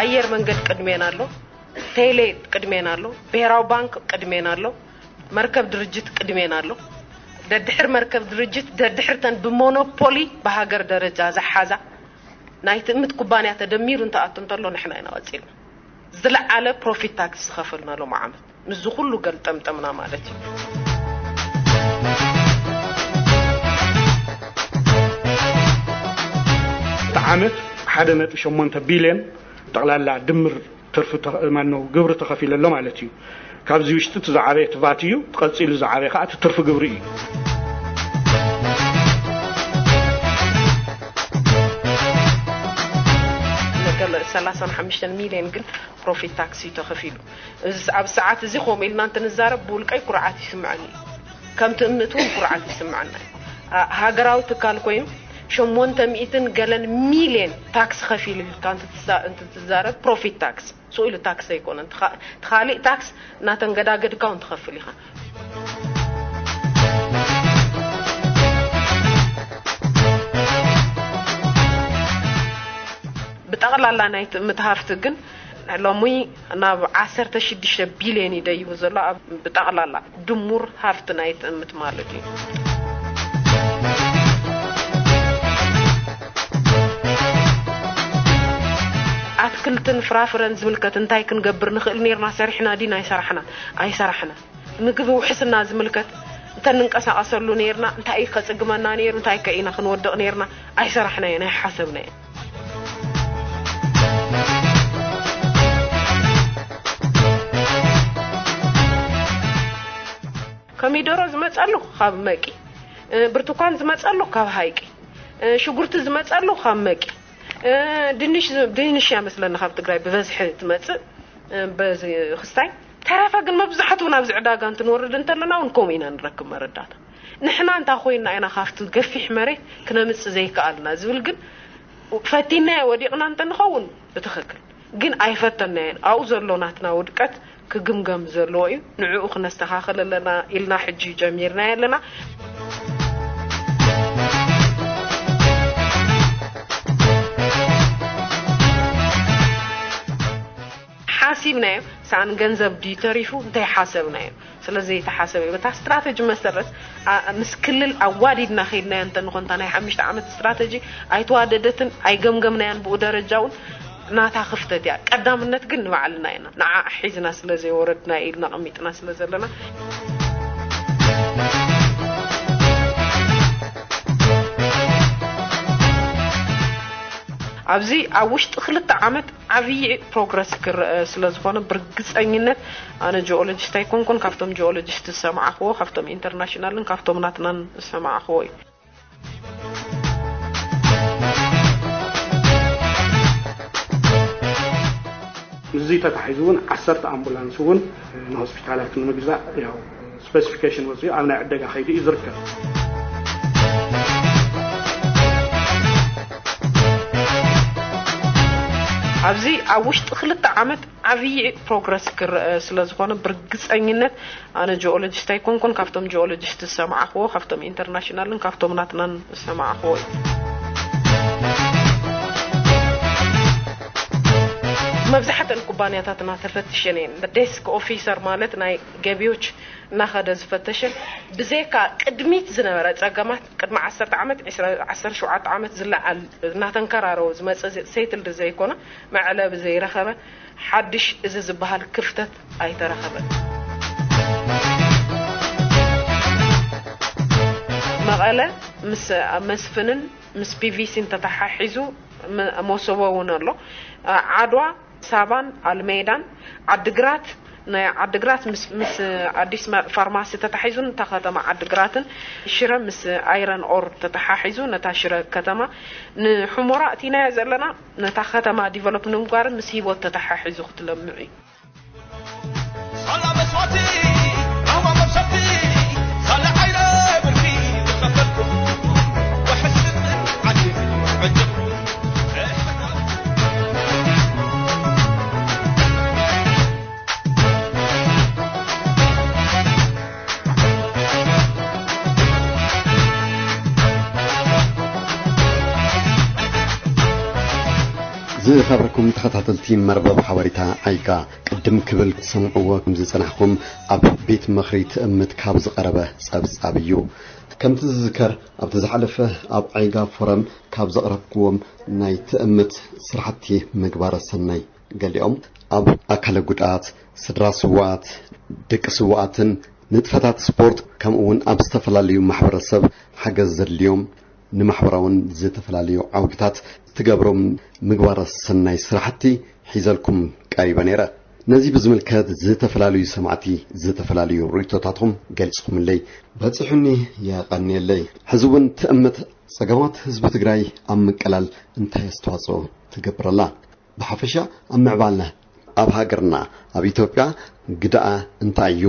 ኣየር መንገድ ቅድሜና ኣሎ፣ ቴሌ ቅድሜና ኣሎ፣ ብሔራዊ ባንክ ቅድሜና ኣሎ፣ መርከብ ድርጅት ቅድሜና ኣሎ። ደድሕር መርከብ ድርጅት፣ ደድሕርተን ብሞኖፖሊ ብሃገር ደረጃ ዝሓዛ ናይ ትእምት ኩባንያ ተደሚሩ እንተኣቱ እንተሎ ንሕና ኢና ቀጺልና። ዝለዓለ ፕሮፊት ታክስ ዝኸፈልና ሎም ዓመት ምስዚ ኩሉ ገልጠምጠምና ማለት እዩ። እቲ ዓመት ሓደ ነጥቢ ሸሞንተ ቢልዮን ጠቕላላ ድምር ትርፊ ማነው ግብሪ ተኸፊለ ኣሎ ማለት እዩ። ካብዚ ውሽጢ እቲ ዝዓበየ እቲ ቫት እዩ። ቀፂሉ ዝዓበየ ከዓ እቲ ትርፊ ግብሪ እዩ። ሰላሳን ሓሙሽተን ሚልዮን ግን ፕሮፊት ታክስ እዩ ተኸፊሉ። ኣብ ሰዓት እዚ ከምኡ ኢልና እንትንዛረብ ብውልቀይ ኩርዓት ይስምዐኒ። ከም ትእምት እውን ኩርዓት ይስምዐና። ሃገራዊ ትካል ኮይኑ ሸሞንተ ሚእትን ገለን ሚልዮን ታክስ ከፊሉ ኢልካ እንትትዛረብ ፕሮፊት ታክስ ስኢሉ ታክስ ኣይኮነን። ትኻሊእ ታክስ እናተንገዳገድካ እውን ትኸፍል ኢኻ። ብጠቕላላ ናይ ትእምት ሃፍቲ ግን ሎሚ ናብ ዓሰርተ ሽዱሽተ ቢልዮን እዩ ደይቡ ዘሎ። ብጠቕላላ ድሙር ሃፍቲ ናይ ትእምት ማለት እዩ። ኣትክልትን ፍራፍረን ዝምልከት እንታይ ክንገብር ንኽእል ነርና? ሰሪሕና ዲና ኣይሰራሕና? ኣይሰራሕና። ምግቢ ውሕስና ዝምልከት እንተ ንንቀሳቐሰሉ ነርና እንታይ ከፅግመና ነይሩ? እንታይ ከ ኢና ክንወድቕ ነርና? ኣይሰራሕናዮ፣ ናይ ሓሰብናዮ። ከሚደሮ ዝመፀሉ ካብ መቂ፣ ብርቱኳን ዝመፀሉ ካብ ሃይቂ፣ ሽጉርቲ ዝመፀሉ ካብ መቂ፣ ድንሽ ድንሽ ያመስለና ካብ ትግራይ ብበዝሒ ትመፅእ በዚ ክስታይ። ተረፈ ግን መብዛሕትኡ ናብዚ ዕዳጋ እንትንወርድ እንተለና እውን ከምኡ ኢና ንረክብ መረዳታ። ንሕና እንታ ኮይንና ኢና ካብቲ ገፊሕ መሬት ክነምፅእ ዘይከኣልና ዝብል ግን ፈቲናዮ ወዲቕና እንተንኸውን ብትኽክል ግን ኣይፈተናዮን። ኣብኡ ዘሎ ናትና ውድቀት ክግምገም ዘለዎ እዩ። ንዕኡ ክነስተኻኽል ኣለና ኢልና ሕጂ ጀሚርናዮ ኣለና። ሓሲብናዮ ሰኣን ገንዘብ ድዩ ተሪፉ እንታይ ሓሰብናዮ? ስለዘይተሓሰበ በታ ስትራተጂ መሰረት ምስ ክልል ኣዋዲድና ከይድናዮ እንተንኾን እታ ናይ ሓሙሽተ ዓመት ስትራተጂ ኣይተዋደደትን ኣይገምገምናያን ብኡ ደረጃ እውን ናታ ክፍተት እያ። ቀዳምነት ግን ንባዕልና ኢና። ንዓ ሒዝና ስለ ዘይወረድና ኢልና ኣቐሚጥና ስለ ዘለና። ኣብዚ ኣብ ውሽጢ ክልተ ዓመት ዓብዪ ፕሮግረስ ክረአ ስለ ዝኾነ ብርግፀኝነት ኣነ ጂኦሎጂስት ኣይኮንኩን፣ ካብቶም ጂኦሎጂስት ዝሰማዕኽዎ ካብቶም ኢንተርናሽናልን ካብቶም ናትናን ዝሰማዕኽዎ እዩ። ምስዚ ተታሒዙ እውን ዓሰርተ ኣምቡላንስ እውን ንሆስፒታላት ንምግዛእ ያው ስፔሲፊኬሽን ወፂኡ ኣብ ናይ ዕደጋ ከይዲ እዩ ዝርከብ። ኣብዚ ኣብ ውሽጢ ክልተ ዓመት ዓብዪ ፕሮግረስ ክረአ ስለ ዝኾነ ብርግፀኝነት ኣነ ጂኦሎጂስት ኣይኮንኩን፣ ካብቶም ጂኦሎጂስት ዝሰማዕኽዎ ካብቶም ኢንተርናሽናልን ካብቶም ናትናን ዝሰማዕኽዎ እዩ። መብዛሕተን ኩባንያታትና ተፈትሸን እየን። ዴስክ ኦፊሰር ማለት ናይ ገቢዎች እናኸደ ዝፈተሸን ብዘይካ ቅድሚት ዝነበረ ፀገማት ቅድሚ ዓሰርተ ዓመት ዓሰርተ ሸውዓተ ዓመት ዝለዓል እናተንከራረወ ዝመፀ ሴትልድ ዘይኮነ መዕለቢ ዘይረኸበ ሓድሽ እዚ ዝበሃል ክፍተት ኣይተረኸበን። መቐለ ምስ መስፍንን ምስ ፒቪሲን ተተሓሒዙ መሶቦ እውን ኣሎ። ዓድዋ ሳባን ኣልሜዳን ዓድግራት ናይ ዓድግራት ምስ ምስ ኣዲስ ፋርማሲ ተታሒዙ ነታ ከተማ ዓድግራትን ሽረ ምስ ኣይረን ኦር ተተሓሒዙ ነታ ሽረ ከተማ ንሑሞራ እቲናዮ ዘለና ነታ ከተማ ዲቨሎፕ ንምግባር ምስ ሂቦት ተተሓሒዙ ክትለምዕ እዩ። ዝኸበርኩም ተኸታተልቲ መርበብ ሓበሬታ ዓይጋ፣ ቅድም ክብል ክትሰምዕዎ ከም ዝጸናሕኩም ኣብ ቤት ምኽሪ ትእምት ካብ ዝቐረበ ጸብጻብ እዩ። ከምቲ ዝዝከር፣ ኣብቲ ዝሓለፈ ኣብ ዓይጋ ፎረም ካብ ዘቕረብክዎም ናይ ትእምት ስራሕቲ ምግባረ ሰናይ ገሊኦም ኣብ ኣካለ ጉድኣት፣ ስድራ ስውኣት፣ ደቂ ስውኣትን ንጥፈታት ስፖርት፣ ከምኡ እውን ኣብ ዝተፈላለዩ ማሕበረሰብ ሓገዝ ዘድልዮም ንማሕበራውን ዝተፈላለዩ ዓውድታት ትገብሮም ምግባረ ሰናይ ስራሕቲ ሒዘልኩም ቀሪበ ነይረ። ነዚ ብዝምልከት ዝተፈላለዩ ሰማዕቲ ዝተፈላለዩ ርእይቶታትኩም ገሊጽኩምለይ፣ በጺሑኒ፣ የቐንየለይ። ሕዚ እውን ትእምት ጸገማት ህዝቢ ትግራይ ኣብ ምቅላል እንታይ ኣስተዋጽኦ ትገብር ኣላ? ብሓፈሻ ኣብ ምዕባለ ኣብ ሃገርና ኣብ ኢትዮጵያ ግደኣ እንታይ እዩ?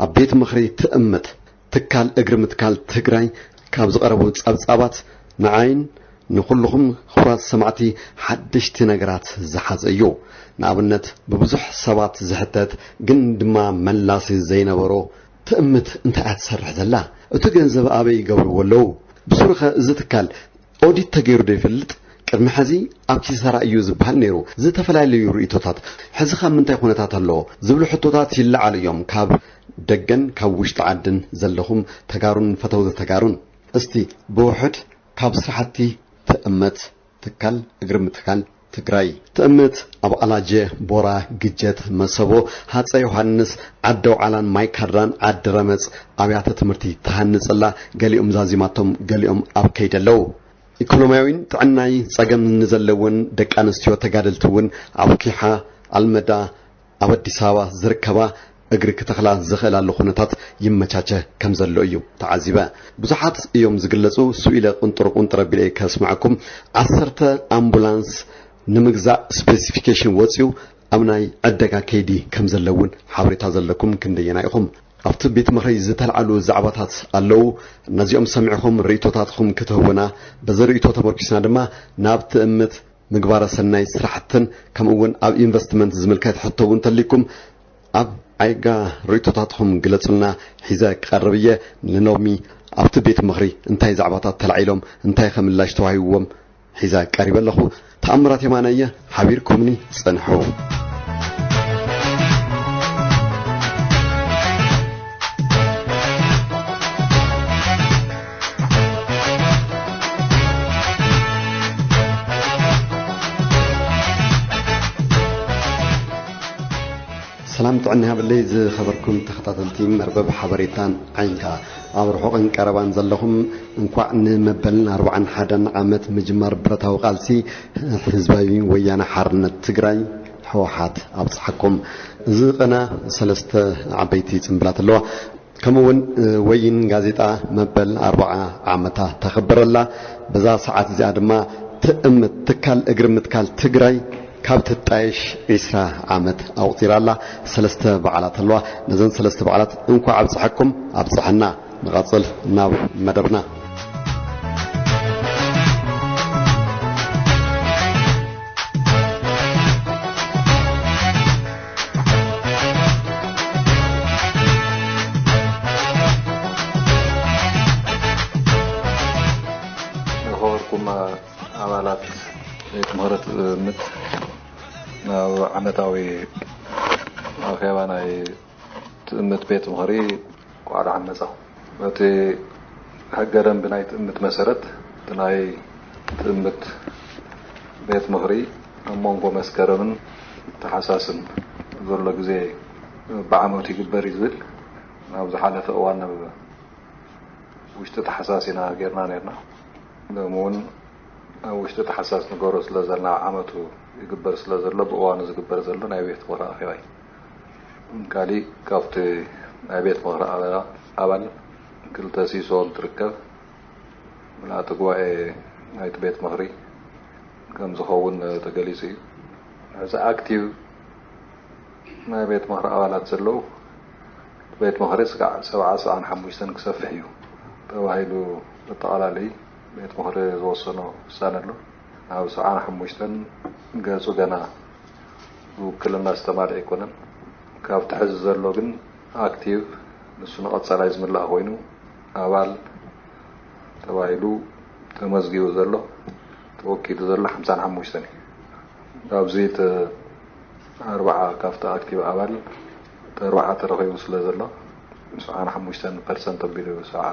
ኣብ ቤት ምኽሪ ትእምት ትካል እግሪ ምትካል ትግራይ ካብ ዝቐረቡ ጸብጻባት ንዓይን ንኹልኹም ክቡራት ሰማዕቲ ሓደሽቲ ነገራት ዝሓዘ እዩ። ንኣብነት ብብዙሕ ሰባት ዝሕተት ግን ድማ መላሲ ዘይነበሮ ትእምት እንታይ እያ ትሰርሕ ዘላ? እቲ ገንዘብ ኣበይ ይገብርዎ ኣለዉ? ብሱሩኸ እዚ ትካል ኦዲት ተገይሩ ዶ ይፈልጥ? ቅድሚ ሕዚ ኣብ ኪሳራ እዩ ዝበሃል ነይሩ። ዝተፈላለዩ ርእይቶታት፣ ሕዚ ካብ ምንታይ ኩነታት ኣለዎ ዝብሉ ሕቶታት ይለዓሉ እዮም ካብ ደገን ካብ ውሽጢ ዓድን ዘለኹም ተጋሩን ፈተውቲ ተጋሩን። እስቲ ብውሕድ ካብ ስራሕቲ ትእምት ትካል እግሪ ምትካል ትግራይ። ትእምት ኣብ ኣላጀ፣ ቦራ፣ ግጀት፣ መሰቦ፣ ሃፀ ዮሃንስ፣ ዓዲ ኣውዓላን ማይካድራን ዓዲ ረመፅ ኣብያተ ትምህርቲ ትሃንፅላ፣ ገሊኦም ዛዚማቶም፣ ገሊኦም ኣብ ከይዲ ኣለዉ። ኢኮኖሚያዊን ጥዕናዊ ፀገም ንዘለወን ደቂ ኣንስትዮ ተጋደልቲ እውን ኣብ ኪሓ፣ ኣልመዳ፣ ኣብ ኣዲስ ኣበባ ዝርከባ እግሪ ክተኽላ ዝኽእላሉ ኩነታት ይመቻቸ ከም ዘሎ እዩ ተዓዚበ። ብዙሓት እዮም ዝግለጹ። ስኡ ኢለ ቁንጥር ቁንጥር ኣቢለ ከስምዐኩም። ዓሰርተ ኣምቡላንስ ንምግዛእ ስፔሲፊኬሽን ወጺኡ ኣብ ናይ ዕደጋ ከይዲ ከም ዘሎ እውን ሓበሬታ ዘለኩም ክንደየና ኢኹም? ኣብቲ ቤት ምኽሪ ዝተልዓሉ ዛዕባታት ኣለዉ። ነዚኦም ሰሚዕኹም ርእይቶታትኹም ክትህቡና፣ በዚ ርእይቶ ተመርኪስና ድማ ናብ ትእምት ምግባረ ሰናይ ስራሕትን ከምኡ እውን ኣብ ኢንቨስትመንት ዝምልከት ሕቶ እውን እንተሊኩም ኣብ ዓይጋ ርእይቶታትኹም ግለጹልና። ሒዘ ክቐርብ እየ። ንሎሚ ኣብቲ ቤት ምኽሪ እንታይ ዛዕባታት ተላዒሎም፣ እንታይ ከ ምላሽ ተዋሂብዎም ሒዘ ቀሪበ ኣለኹ። ተኣምራት የማነ እየ። ሓቢርኩምኒ ጽንሑ። ሰላም ጥዕና ይሃበለይ ዝኸበርኩም ተኸታተልቲ መርበብ ሓበሬታን ዓይንካ። ኣብ ርሑቕን ቀረባን ዘለኹም እንኳዕ ንመበልን ኣርባዓን ሓደን ዓመት ምጅማር ብረታዊ ቃልሲ ህዝባዊ ወያነ ሓርነት ትግራይ ህወሓት ኣብፅሓኩም። እዚ ቐና ሰለስተ ዓበይቲ ፅምብላት ኣለዋ። ከምኡ እውን ወይን ጋዜጣ መበል ኣርባዓ ዓመታ ተኽብር ኣላ። በዛ ሰዓት እዚኣ ድማ ትእምት ትካል እግሪ ምትካል ትግራይ ካብ ትጣየሽ ዒስራ ዓመት ኣቑፂራ ኣላ። ሰለስተ በዓላት ኣለዋ። ነዘን ሰለስተ በዓላት እንኳዕ ኣብፀሐኩም ኣብፀሐና። ንቐፅል ናብ መደብና። ዝኸበርኩም ኣባላት ቤት ምኽሪ ትእምት፣ ናብ ዓመታዊ ኣኼባ ናይ ትእምት ቤት ምኽሪ እንኳዕ ደሓን መጻኹም። በቲ ሕገ ደንቢ ናይ ትእምት መሰረት፣ እቲ ናይ ትእምት ቤት ምኽሪ ኣብ መንጎ መስከረምን ተሓሳስን ዘሎ ግዜ ብዓመቱ ይግበር እዩ ዝብል፣ ኣብ ዝሓለፈ እዋን ኣብ ውሽጢ ተሓሳስ ኢና ጌርና ኔርና። ሎሚ እውን ኣብ ውሽጢ ተሓሳስ ንገሮ ስለ ዘለና፣ ዓመቱ ይግበር ስለ ዘሎ፣ ብእዋኑ ዝግበር ዘሎ ናይ ቤት ምኽሪ ኣኼባ እዩ። ካሊእ ካብቲ ናይ ቤት ምኽሪ ኣባላ-፣ ኣባል ክልተ ሲሶ እንትርከብ፣ ምልኣተ ጉባኤ ናይቲ ቤት ምኽሪ ከም ዝኸውን ተገሊጹ እዩ። ሕዚ ኣክቲቭ ናይ ቤት ምኽሪ ኣባላት ዘለዉ፣ ቤት ምኽሪ ስጋዕ ሰብዓ፣ ሰብዓን ሓሙሽተን ክሰፍሕ እዩ ተባሂሉ ኣጠቓላሊ ቤት ምኽሪ ዝወሰኖ ውሳነ ኣሎ። ኣብ ሰብዓን ሓሙሽተን ገጹ ገና ብውክልና ዝተማልአ ኣይኮነን። ካብቲ ሕዚ ዘሎ ግን ኣክቲቭ፣ ንሱ ንቐጻላይ ዝምላእ ኮይኑ፣ ኣባል ተባሂሉ ተመዝጊቡ ዘሎ፣ ተወኪሉ ዘሎ ሓምሳን ሓሙሽተን እዩ። ኣብዚ እቲ ኣርባዓ ካብቲ ኣኪብ ኣባል እቲ ኣርባዓ ተረኺቡ ስለ ዘሎ፣ ሰብዓን ሓሙሽተን ፐርሰንት ኣቢሉ፣ ሰብዓ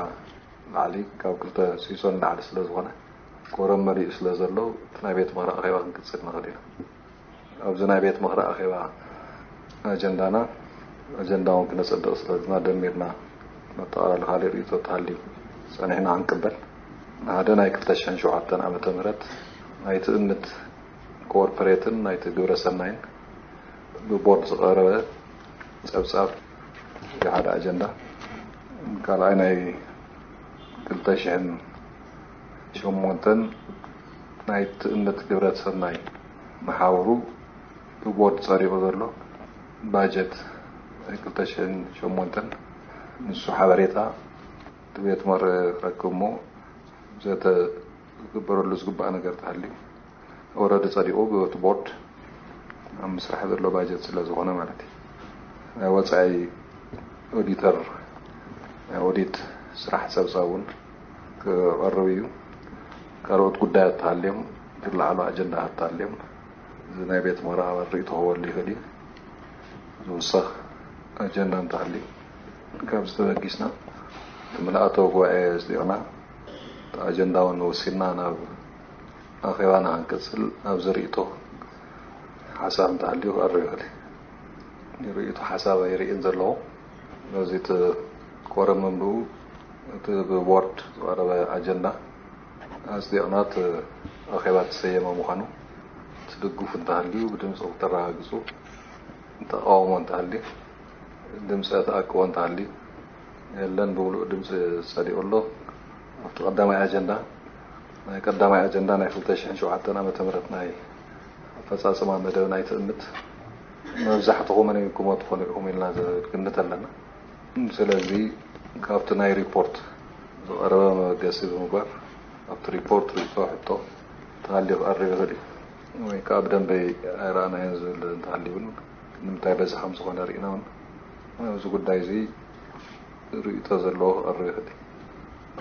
ላዕሊ ካብ ክልተ ሲሶ ንላዕሊ ስለ ዝኾነ፣ ኮረም መሊኡ ስለ ዘሎ፣ እቲ ናይ ቤት ምኽሪ ኣኼባ ክንቅጽል ንኽእል ኢና። ኣብዚ ናይ ቤት ምኽሪ ኣኼባ ኣጀንዳና፣ ኣጀንዳ እውን ክነጸድቕ ስለ ዘለና፣ ደሚርና መጠቓለሊ ካልእ ርእይቶ ተሃልዩ ጸኒሕና ክንቅበል። ሓደ ናይ ክልተ ሽሕን ሸውዓተን ዓመተ ምህረት ናይ ትእምት ኮርፖሬትን ናይቲ ግብረ ሰናይን ብቦርድ ዝቐረበ ጸብጻብ፣ ሓደ ኣጀንዳ። ካልኣይ ናይ ክልተ ሽሕን ሸሞንተን ናይ ትእምት ግብረ ሰናይ መሓውሩ ብቦርድ ጸዲቑ ዘሎ ባጀት ናይ ክልተ ሽሕን ሸሞንተን፣ ንሱ ሓበሬታ እቲ ቤት ምኽሪ ክረክብ እሞ ዘተ ክግበረሉ ዝግባእ ነገር ተሃልዩ፣ ኦረዲ ጸዲቑ ብቲ ቦርድ ኣብ ምስራሕ ዘሎ ባጀት ስለ ዝኾነ ማለት እዩ። ናይ ወጻኢ ኦዲተር ናይ ኦዲት ስራሕ ጸብጻብ እውን ክቐርብ እዩ። ካልኦት ጉዳያት ተሃልዮም፣ ዝለዓሉ ኣጀንዳታት ተሃልዮም፣ እዚ ናይ ቤት ምኽሪ ኣባል ርእይቶ ክህበሉ ይኽእል እዩ። ዝውሰኽ ኣጀንዳ እንተሃልዩ፣ ካብዚ ተበጊስና፣ እቲ ምልኣተ ጉባኤ ኣጽዲቕና፣ እቲ ኣጀንዳ እውን ወሲድና ናብ ኣኼባና ክንቅጽል፣ ኣብዚ ርእይቶ ሓሳብ እንተሃልዩ ክቐርብ ይኽእል እዩ። ርእይቶ ሓሳብ ኣይርእን ዘለኹ። ነዚ እቲ ኮረም ምንብኡ፣ እቲ ብቦርድ ዝቐረበ ኣጀንዳ ኣጽዲቕና፣ እቲ ኣኼባ ተሰየመ ምዃኑ ትድግፉ እንተሃልዩ ብድምጺ ክተረጋግጹ፣ ተቃውሞ እንተሃልዩ ድምጺ ተኣቅቦ እንተሃልዩ የለን፣ ብምሉእ ድምጺ ጸዲቑ ኣሎ። ኣብቲ ቀዳማይ ኣጀንዳ፣ ናይ ቀዳማይ ኣጀንዳ ናይ ክልተ ሽሕን ሸውዓተን ዓመተ ምህረት ናይ ኣፈጻጽማ መደብ ናይ ትእምት መብዛሕትኹም ኣንቢብኩሞ ትኾኑ ኢኹም ኢልና ዝግምት ኣለና። ስለዚ ካብቲ ናይ ሪፖርት ዝቐረበ መበገሲ ብምግባር ኣብቲ ሪፖርት ርእይቶ፣ ሕቶ እንተሃልዩ ክቐርብ ይኽእል እዩ። ወይ ከዓ ብደንበ ኣይረኣናዮን ዝብል እንተሃልዩ እውን ንምንታይ በዚ ከም ዝኾነ ርኢና እውን ኣብዚ ጉዳይ እዚ ርእይቶ ዘለዎ ክቐርብ ይኽእል እዩ።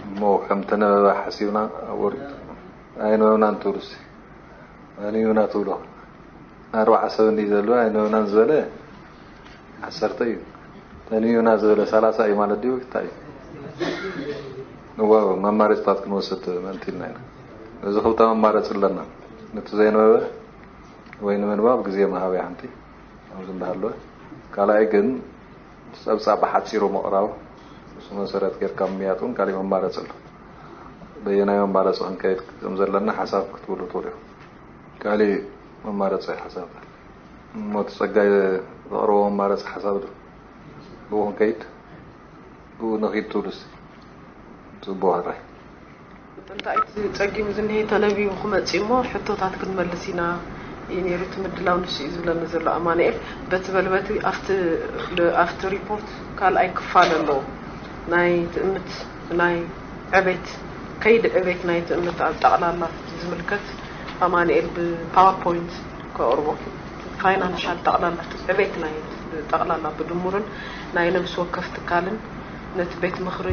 እሞ ከም ተነበበ ሓሲብና ኣብኡ ርእይቶ ኣይነበብናን ትብሉሲ ኣንቢብና ትብሎ። ኣርባዓ ሰብ እንዲ ዘሎ ኣይነበብናን ዝበለ ዓሰርተ እዩ። ተንቢብና ዝበለ ሰላሳ እዩ ማለት ድዩ? እንታይ እዩ? እዋ መማረፅታት ክንወስድ ምእንቲ ኢልና ኢና። እዚ ክልተ መማረፂ ኣለና። ነቲ ዘይነበበ ወይ ንምንባብ ግዜ ምሃብ እዩ ሓንቲ ኣብዚ እንዳሃለወ። ካልኣይ ግን ጸብጻብ ብሓጺሩ ምቕራብ፣ ንሱ መሰረት ጌርካ ምምያጥ እውን ካሊእ መማረጺ ኣሎ። በየናይ መማረጺ ክንከይድ ከም ዘለና ሓሳብ ክትብሉ ትኽእሉ ኢኹም። ካሊእ መማረጺ ሓሳብ እሞ እቲ ጸጋይ ዘቕረቦ መማረጺ ሓሳብ ዶ ብኡ ክንከይድ ብኡ ንኺድ ትብሉስ? ጽቡቕ ሕራይ። ጥንታዊት ጸጊሙ ዝኒሀ ተነቢቡ ክመጽእ እሞ ሕቶታት ክንመልስ ኢና እዩ ነይሩ እቲ ምድላው፣ ንሱ እዩ ዝብለኒ ዘሎ ኣማኑኤል። በቲ በልበቲ ኣብቲ ኣብቲ ሪፖርት ካልኣይ ክፋል ኣለዎ። ናይ ትእምት ናይ ዕቤት ከይዲ ዕቤት ናይ ትእምት ኣብ ጠቕላላ ዝምልከት ኣማኑኤል ብፓወርፖይንት ከቕርቦ፣ ፋይናንሻል ጠቕላላ ዕቤት ናይ ጠቕላላ ብድሙርን ናይ ነብሲ ወከፍ ትካልን ነቲ ቤት ምኽሪ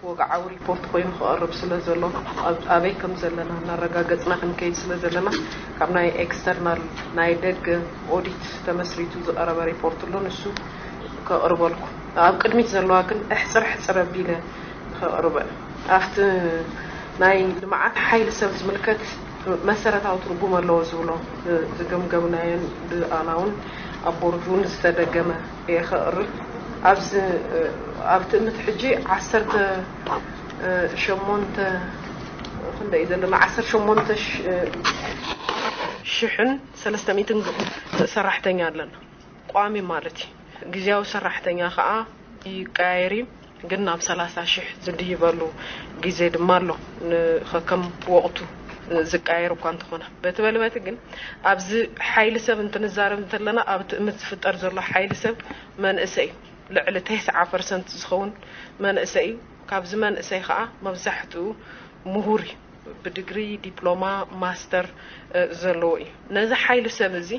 ወግዓዊ ሪፖርት ኮይኑ ክቐርብ ስለ ዘሎ፣ ኣብ ኣበይ ከም ዘለና እናረጋገጽና ክንከይድ ስለ ዘለና፣ ካብ ናይ ኤክስተርናል ናይ ደገ ኦዲት ተመስሪቱ ዝቐረበ ሪፖርት ኣሎ፣ ንሱ ከቕርበልኩ። ኣብ ቅድሚት ዘለዋ ግን እሕጽር ሕጽር ኣቢለ ከቕርበ። ኣብቲ ናይ ልምዓት ሓይሊ ሰብ ዝምልከት መሰረታዊ ትርጉም ኣለዎ ዝብሎ ዝገምገምናዮን ብኣና እውን ኣብ ቦርድ እውን ዝተደገመ እየ ከቕርብ። ኣብዚ ኣብ ትእምት ሕጂ ዓሰርተ ሸሞንተ ክንደይ እዩ ዘለና? ዓሰርተ ሸሞንተ ሽሕን ሰለስተ ሚእትን ሰራሕተኛ ኣለና። ቋሚ ማለት እዩ። ግዝያዊ ሰራሕተኛ ከዓ ይቀያየር እዩ፣ ግን ናብ ሰላሳ ሽሕ ዝድይበሉ ግዜ ድማ ኣሎ፣ ንከከም ወቕቱ ዝቀያየር እኳ እንተኾነ። በቲ በልበቲ ግን ኣብዚ ሓይሊ ሰብ እንትንዛረብ እንተለና፣ ኣብ ትእምት ዝፍጠር ዘሎ ሓይሊ ሰብ መንእሰይ እዩ። ልዕሊ ተስዓ ፐርሰንት ዝኸውን መንእሰይ እዩ። ካብዚ መንእሰይ ከዓ መብዛሕትኡ ምሁር እዩ። ብዲግሪ፣ ዲፕሎማ፣ ማስተር፣ እ፣ ዘለዎ እዩ። ነዚ ሓይሊ ሰብ እዚ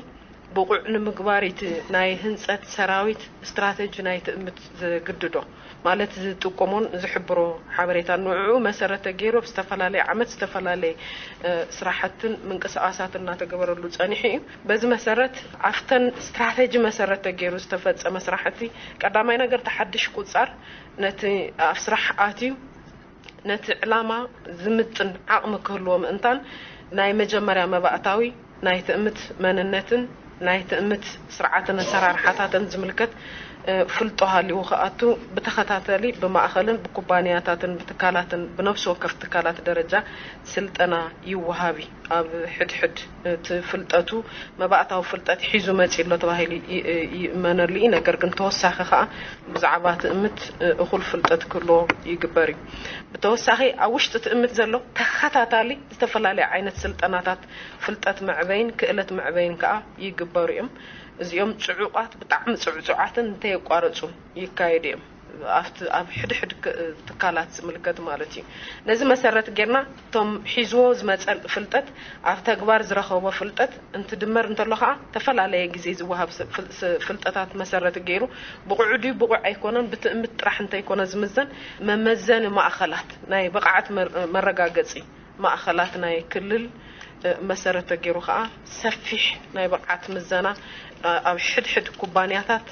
ብቑዕ ንምግባር እቲ ናይ ህንጸት ሰራዊት ስትራተጂ ናይ ትእምት ዘግድዶ፣ ማለት ዝጥቀሞን ዝሕብሮ ሓበሬታ ንዕኡ መሰረት ተገይሩ ኣብ ዝተፈላለየ ዓመት ዝተፈላለየ ስራሕትን ምንቅስቃሳትን እናተገበረሉ ጸኒሑ እዩ። በዚ መሰረት ኣብተን ስትራተጂ መሰረት ተገይሩ ዝተፈጸመ ስራሕቲ ቀዳማይ ነገር ተሓድሽ ቁጻር ነቲ ኣብ ስራሕ ኣትዩ ነቲ ዕላማ ዝምጥን ዓቕሚ ክህልዎ ምእንታን ናይ መጀመርያ መባእታዊ ናይ ትእምት መንነትን ናይ ትእምት ስርዓትን ኣሰራርሓታትን ዝምልከት ፍልጦ ሃልዩ ክኣቱ ብተኸታተሊ ብማእኸልን ብኩባንያታትን ብትካላትን ብነብሲ ወከፍ ትካላት ደረጃ ስልጠና ይወሃብ እዩ። ኣብ ሕድሕድ እቲ ፍልጠቱ መባእታዊ ፍልጠት ሒዙ መፂኡ ኣሎ ተባሂሉ ይእመነሉ እዩ። ነገር ግን ተወሳኺ ከዓ ብዛዕባ ትእምት እኹል ፍልጠት ክህልዎ ይግበር እዩ። ብተወሳኺ ኣብ ውሽጢ ትእምት ዘሎ ተኸታታሊ ዝተፈላለዩ ዓይነት ስልጠናታት ፍልጠት መዕበይን ክእለት መዕበይን ከዓ ይግበሩ እዮም። እዚኦም ፅዑቃት ብጣዕሚ ፅዕፁዓትን እንተየቋረፁ ይካየዱ እዮም። ኣብቲ ኣብ ሕድሕድ ትካላት ዝምልከት ማለት እዩ። ነዚ መሰረት ጌርና እቶም ሒዝዎ ዝመፀ ፍልጠት ኣብ ተግባር ዝረኸቦ ፍልጠት እንትድመር እንተሎ ከዓ ተፈላለየ ግዜ ዝወሃብ ፍልጠታት መሰረት ገይሩ ብቑዕ ድዩ ብቑዕ ኣይኮነን ብትእምት ጥራሕ እንተይኮነ ዝምዘን መመዘኒ ማእኸላት ናይ ብቕዓት መረጋገፂ ማእኸላት ናይ ክልል መሰረት ተገይሩ ከዓ ሰፊሕ ናይ ብቕዓት ምዘና ኣብ ሕድሕድ ኩባንያታት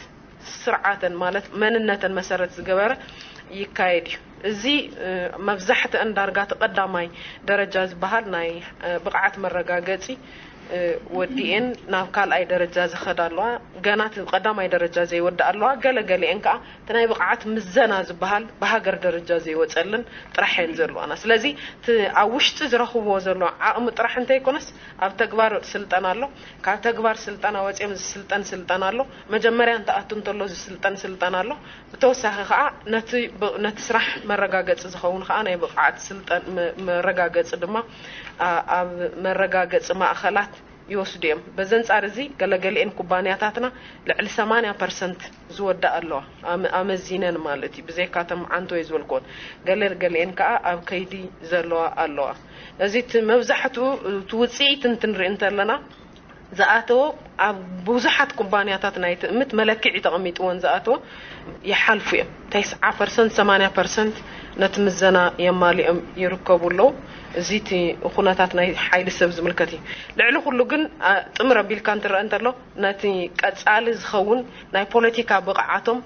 ስርዓተን ማለት መንነተን መሰረት ዝገበረ ይካየድ እዩ። እዚ መብዛሕትአን ዳርጋ ተቐዳማይ ደረጃ ዝበሃል ናይ ብቕዓት መረጋገፂ ወዲኤን ናብ ካልኣይ ደረጃ ዝኸዳ ኣለዋ። ገና እቲ ቀዳማይ ደረጃ ዘይወድኣ ኣለዋ። ገለ ገሊኤን ከዓ እቲ ናይ ብቕዓት ምዘና ዝበሃል ብሃገር ደረጃ ዘይወፀልን ጥራሕ እየን ዘለዋና። ስለዚ እቲ ኣብ ውሽጢ ዝረኽብዎ ዘሎ ዓቕሚ ጥራሕ እንተይኮነስ ኣብ ተግባር ስልጠና ኣሎ። ካብ ተግባር ስልጠና ወፂኦም ዝስልጠን ስልጠና ኣሎ። መጀመርያ እንትኣቱ እንተሎ ዝስልጠን ስልጠና ኣሎ። ብተወሳኺ ከዓ ነቲ ስራሕ መረጋገፂ ዝኸውን ከዓ ናይ ብቕዓት ስልጠን መረጋገፂ ድማ ኣብ መረጋገፂ ማእኸላት ይወስዱ እዮም። በዚ ኣንፃር እዚ ገለገሊኤን ኩባንያታትና ልዕሊ ሰማንያ ፐርሰንት ዝወዳእ ኣለዋ ኣመዚነን ማለት እዩ። ብዘይካቶም ዓንቶ እዩ ዝበልክዎን ገለ ገሊኤን ከዓ ኣብ ከይዲ ዘለዋ ኣለዋ። እዚ እቲ መብዛሕትኡ እቲ ውፅኢት እንትንርኢ እንተለና ዝኣተዎ ኣብ ብዙሓት ኩባንያታት ናይ ትእምት መለክዒ ተቐሚጥዎን ዝኣተዎ ይሓልፉ እዮም። ተስዓ ፐርሰንት ሰማንያ ፐርሰንት ነቲ ምዘና የማሊኦም ይርከቡ ኣለዉ። እዚ እቲ ኩነታት ናይ ሓይሊ ሰብ ዝምልከት እዩ። ልዕሊ ኩሉ ግን ጥምር ኣቢልካ እንትረአ እንተሎ ነቲ ቀፃሊ ዝኸውን ናይ ፖለቲካ ብቕዓቶም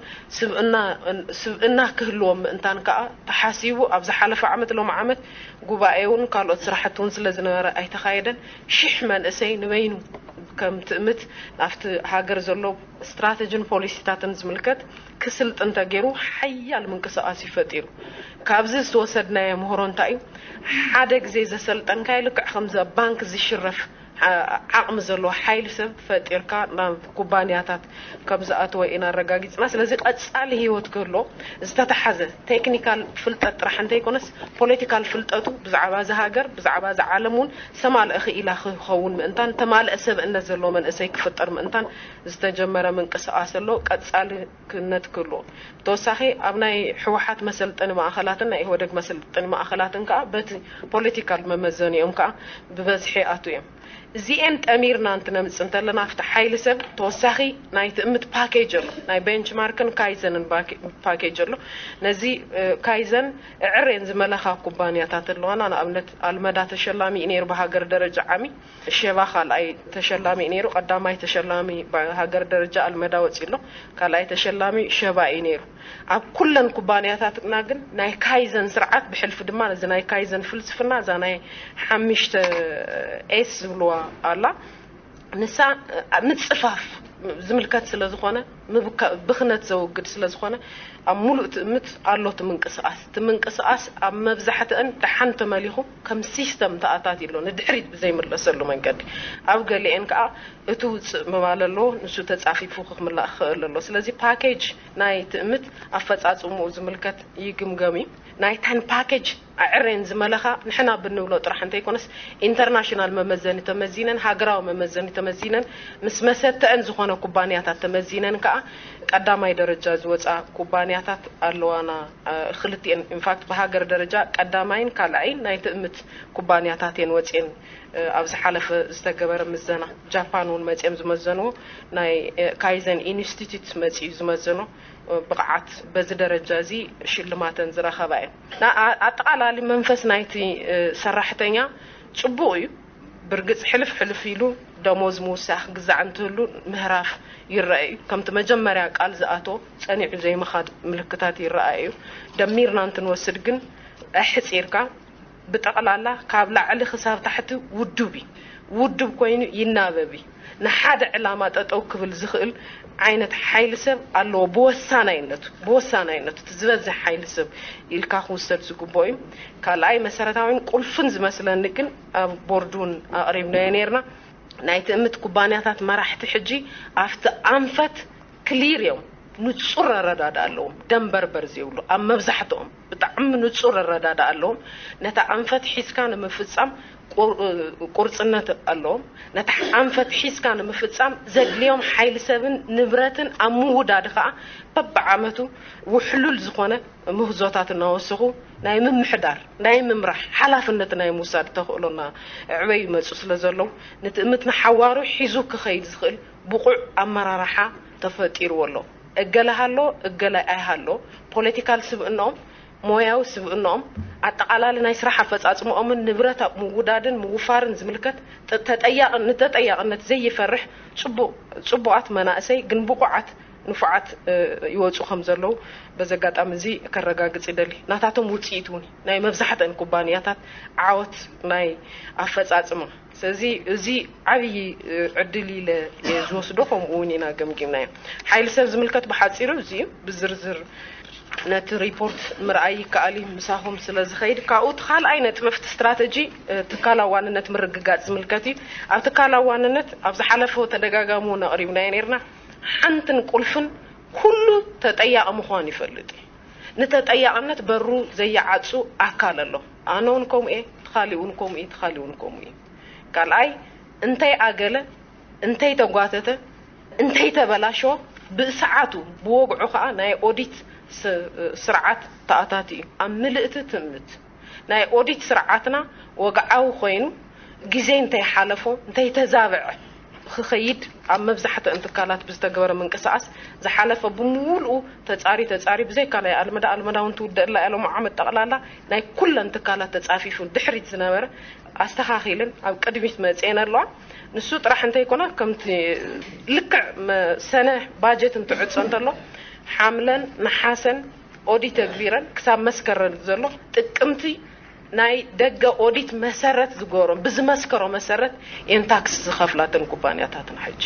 ስብእና ክህልዎም ምእንታን ከዓ ተሓሲቡ ኣብ ዝሓለፈ ዓመት ሎም ዓመት ጉባኤ እውን ካልኦት ስራሕቲ እውን ስለ ዝነበረ ኣይተኻየደን። ሽሕ መንእሰይ ንበይኑ ከም ትእምት ናብቲ ሃገር ዘሎ ስትራተጂን ፖሊሲታትን ዝምልከት ክስልጥን ተገይሩ ሓያል ምንቅስቃስ እዩ ፈጢሩ። ካብዚ ዝተወሰድናዮ ምህሮ እንታይ እዩ? ሓደ ግዜ ዘሰልጠንካዮ ልክዕ ከምዚ ኣብ ባንክ ዝሽረፍ ዓቕሚ ዘለዎ ሓይሊ ሰብ ፈጢርካ ናብ ኩባንያታት ከም ዝኣተወ ኢና ኣረጋጊፅና። ስለዚ ቀፃሊ ህይወት ክህሎ ዝተተሓዘ ቴክኒካል ፍልጠት ጥራሕ እንተይኮነስ ፖለቲካል ፍልጠቱ ብዛዕባ እዚ ሃገር ብዛዕባ እዚ ዓለም እውን ሰማልአ ክኢላ ክኸውን ምእንታን ተማልአ ሰብእነት ዘለዎ መንእሰይ ክፍጠር ምእንታን ዝተጀመረ ምንቅስቃስ ኣሎ። ቀፃሊ ክነት ክህልዎ ተወሳኺ ኣብ ናይ ህወሓት መሰልጠኒ ማእኸላትን ናይ ኢህወደግ መሰልጠኒ ማእኸላትን ከዓ በቲ ፖለቲካል መመዘኒኦም ከዓ ብበዝሒ ኣቱ እዮም። እዚኤን ጠሚርና እንትነምፅ እንተለና ኣብቲ ሓይሊ ሰብ ተወሳኺ ናይ ትእምት ፓኬጅ ኣሎ። ናይ ቤንችማርክን ካይዘንን ፓኬጅ ኣሎ። ነዚ ካይዘን እዕሬን ዝመለኻ ኩባንያታት ኣለዋና። ንኣብነት ኣልመዳ ተሸላሚ እዩ ነይሩ ብሃገር ደረጃ ዓሚ። ሸባ ካልኣይ ተሸላሚ እዩ ነይሩ። ቀዳማይ ተሸላሚ ብሃገር ደረጃ ኣልመዳ ወፂ ኣሎ። ካልኣይ ተሸላሚ ሸባ እዩ ነይሩ። ኣብ ኩለን ኩባንያታትና ግን ናይ ካይዘን ስርዓት ብሕልፊ ድማ ነዚ ናይ ካይዘን ፍልስፍና እዛ ናይ ሓምሽተ ኤስ ዝብልዋ ኣላ። ንሳ ምፅፋፍ ዝምልከት ስለ ዝኾነ ብኽነት ዘወግድ ስለ ዝኾነ ኣብ ሙሉእ ትእምት ኣሎ እቲ ምንቅስቃስ። እቲ ምንቅስቃስ ኣብ መብዛሕትአን ደሓን ተመሊኹ ከም ሲስተም ተኣታትዩ ኣሎ፣ ንድሕሪት ብዘይምለሰሉ መንገዲ። ኣብ ገሊኤን ከዓ እቲ ውፅእ ምባል ኣለዎ፣ ንሱ ተፃፊፉ ክምላእ ክኽእል ኣሎ። ስለዚ ፓኬጅ ናይ ትእምት ኣፈፃፅምኡ ዝምልከት ይግምገም እዩ። ናይተን ፓኬጅ ኣዕሬን ዝመለኻ ንሕና ብንብሎ ጥራሕ እንተይኮነስ ኢንተርናሽናል መመዘኒ ተመዚነን ሃገራዊ መመዘኒ ተመዚነን ምስ መሰተአን ዝኾነ ኩባንያታት ተመዚነን ከዓ ቀዳማይ ደረጃ ዝወፃ ኩባንያታት ኣለዋና። ክልቲኤን ኢንፋክት ብሃገር ደረጃ ቀዳማይን ካልኣይን ናይ ትእምት ኩባንያታት እየን ወፅኤን። ኣብ ዝሓለፈ ዝተገበረ ምዘና ጃፓን እውን መፅኦም ዝመዘንዎ ናይ ካይዘን ኢንስቲትዩት መፅኡ ዝመዘኖ ብቕዓት በዚ ደረጃ እዚ ሽልማተን ዝረኸባ እየን። ኣጠቓላሊ መንፈስ ናይቲ ሰራሕተኛ ፅቡቕ እዩ። ብርግፅ ሕልፍ ሕልፍ ኢሉ ደሞዝ ምውሳኽ ግዛዕ እንትህሉ ምህራፍ ይረአ እዩ። ከምቲ መጀመርያ ቃል ዝኣቶ ፀኒዑ ዘይምኻድ ምልክታት ይረኣዩ እዩ። ደሚርና እንትንወስድ ግን ኣሕፂርካ ብጠቕላላ ካብ ላዕሊ ክሳብ ታሕቲ ውዱብ እዩ። ውዱብ ኮይኑ ይናበብ እዩ። ንሓደ ዕላማ ጠጠው ክብል ዝኽእል ዓይነት ሓይሊ ሰብ ኣለዎ። ብወሳናይነቱ ብወሳናይነቱ እቲ ዝበዝሕ ሓይሊ ሰብ ኢልካ ክውሰድ ዝግብኦ እዩ። ካልኣይ መሰረታዊን ቁልፍን ዝመስለኒ ግን ኣብ ቦርድ እውን ኣቕሪብናዮ ነርና ናይ ትእምት ኩባንያታት መራሕቲ ሕጂ ኣብቲ ኣንፈት ክሊር እዮም። ንፁር ኣረዳዳ ኣለዎም። ደንበርበር ዘይብሉ ኣብ መብዛሕትኦም ብጣዕሚ ንፁር ኣረዳዳ ኣለዎም። ነታ ኣንፈት ሒዝካ ንምፍፃም ቁርፅነት ኣለዎም። ነታ ኣንፈት ሒዝካ ንምፍፃም ዘድልዮም ሓይሊ ሰብን ንብረትን ኣብ ምውዳድ ከዓ በብዓመቱ ውሕሉል ዝኾነ ምህዞታት እናወሰኹ ናይ ምምሕዳር ናይ ምምራሕ ሓላፍነት ናይ ምውሳድ ተኽእሎና ዕበይ ይመፁ ስለ ዘለዉ ንትእምትና ሓዋሩ ሒዙ ክኸይድ ዝኽእል ብቑዕ ኣመራርሓ ተፈጢርዎ ኣሎ። እገለ ሃሎ እገለ ኣይሃሎ ፖለቲካል ስብእንኦም ሞያዊ ስብእንኦም ኣጠቓላሊ ናይ ስራሕ ኣፈፃፅምኦምን ንብረት ኣብ ምውዳድን ምውፋርን ዝምልከት ንተጠያቕነት ዘይፈርሕ ፅቡቓት መናእሰይ ግን ብቑዓት ንፉዓት ይወፁ ከም ዘለዉ በዚ ኣጋጣሚ እዚ ከረጋግፅ ይደሊ። ናታቶም ውፅኢት እውን ናይ መብዛሕትአን ኩባንያታት ዓወት ናይ ኣፈፃፅማ ስለዚ እዚ ዓብዪ ዕድል ኢለ ዝወስዶ ከምኡ እውን ኢና ገምጊምናዮ። ሓይሊ ሰብ ዝምልከት ብሓፂሩ እዚ እዩ። ብዝርዝር ነቲ ሪፖርት ምርኣይ ይከኣል እዩ ምሳኹም ስለ ዝኸይድ። ካብኡ እቲ ካልኣይ ነጥቢ ኣብቲ ስትራተጂ ትካላዊ ዋንነት ምርግጋፅ ዝምልከት እዩ። ኣብ ትካላዊ ዋንነት ኣብ ዝሓለፈ ተደጋጋሚ እውን ኣቕሪብናዮ ነርና። ሓንትን ቁልፍን ኩሉ ተጠያቒ ምዃን ይፈልጥ እዩ። ንተጠያቕነት በሩ ዘይዓፁ ኣካል ኣሎ። ኣነ እውን ከምኡ እየ፣ ትኻሊ እውን ከምኡ እዩ፣ ትኻሊ እውን ከምኡ እዩ። ካልኣይ እንተይ ኣገለ እንተይ ተጓተተ እንተይ ተበላሸወ ብሰዓቱ ብወግዑ ከዓ ናይ ኦዲት ስርዓት ተኣታቲ እዩ። ኣብ ምልእቲ ትእምት ናይ ኦዲት ስርዓትና ወግዓዊ ኮይኑ ግዜ እንተይሓለፎ እንተይተዛብዐ ክኸይድ ኣብ መብዛሕትአን ትካላት ብዝተገበረ ምንቅስቃስ ዝሓለፈ ብምሉኡ ተፃሪ ተፃሪ ብዘይካ ናይ ኣልመዳ ኣልመዳ እውን ትውደእላ ያለ ዓመት ጠቕላላ ናይ ኩለን ትካላት ተፃፊፉ ድሕሪት ዝነበረ ኣስተኻኺልን ኣብ ቅድሚት መፅኤን ኣለዋ። ንሱ ጥራሕ እንተይኮነ ከምቲ ልክዕ ሰነ ባጀት እንትዕፆ እንተሎ ሓምለን ነሓሰን ኦዲት ተግቢረን ክሳብ መስከረን ዘሎ ጥቅምቲ ናይ ደገ ኦዲት መሰረት ዝገበሮም ብዝመስከሮ መሰረት እየን ታክስ ዝኸፍላተን ኩባንያታትን ሕጂ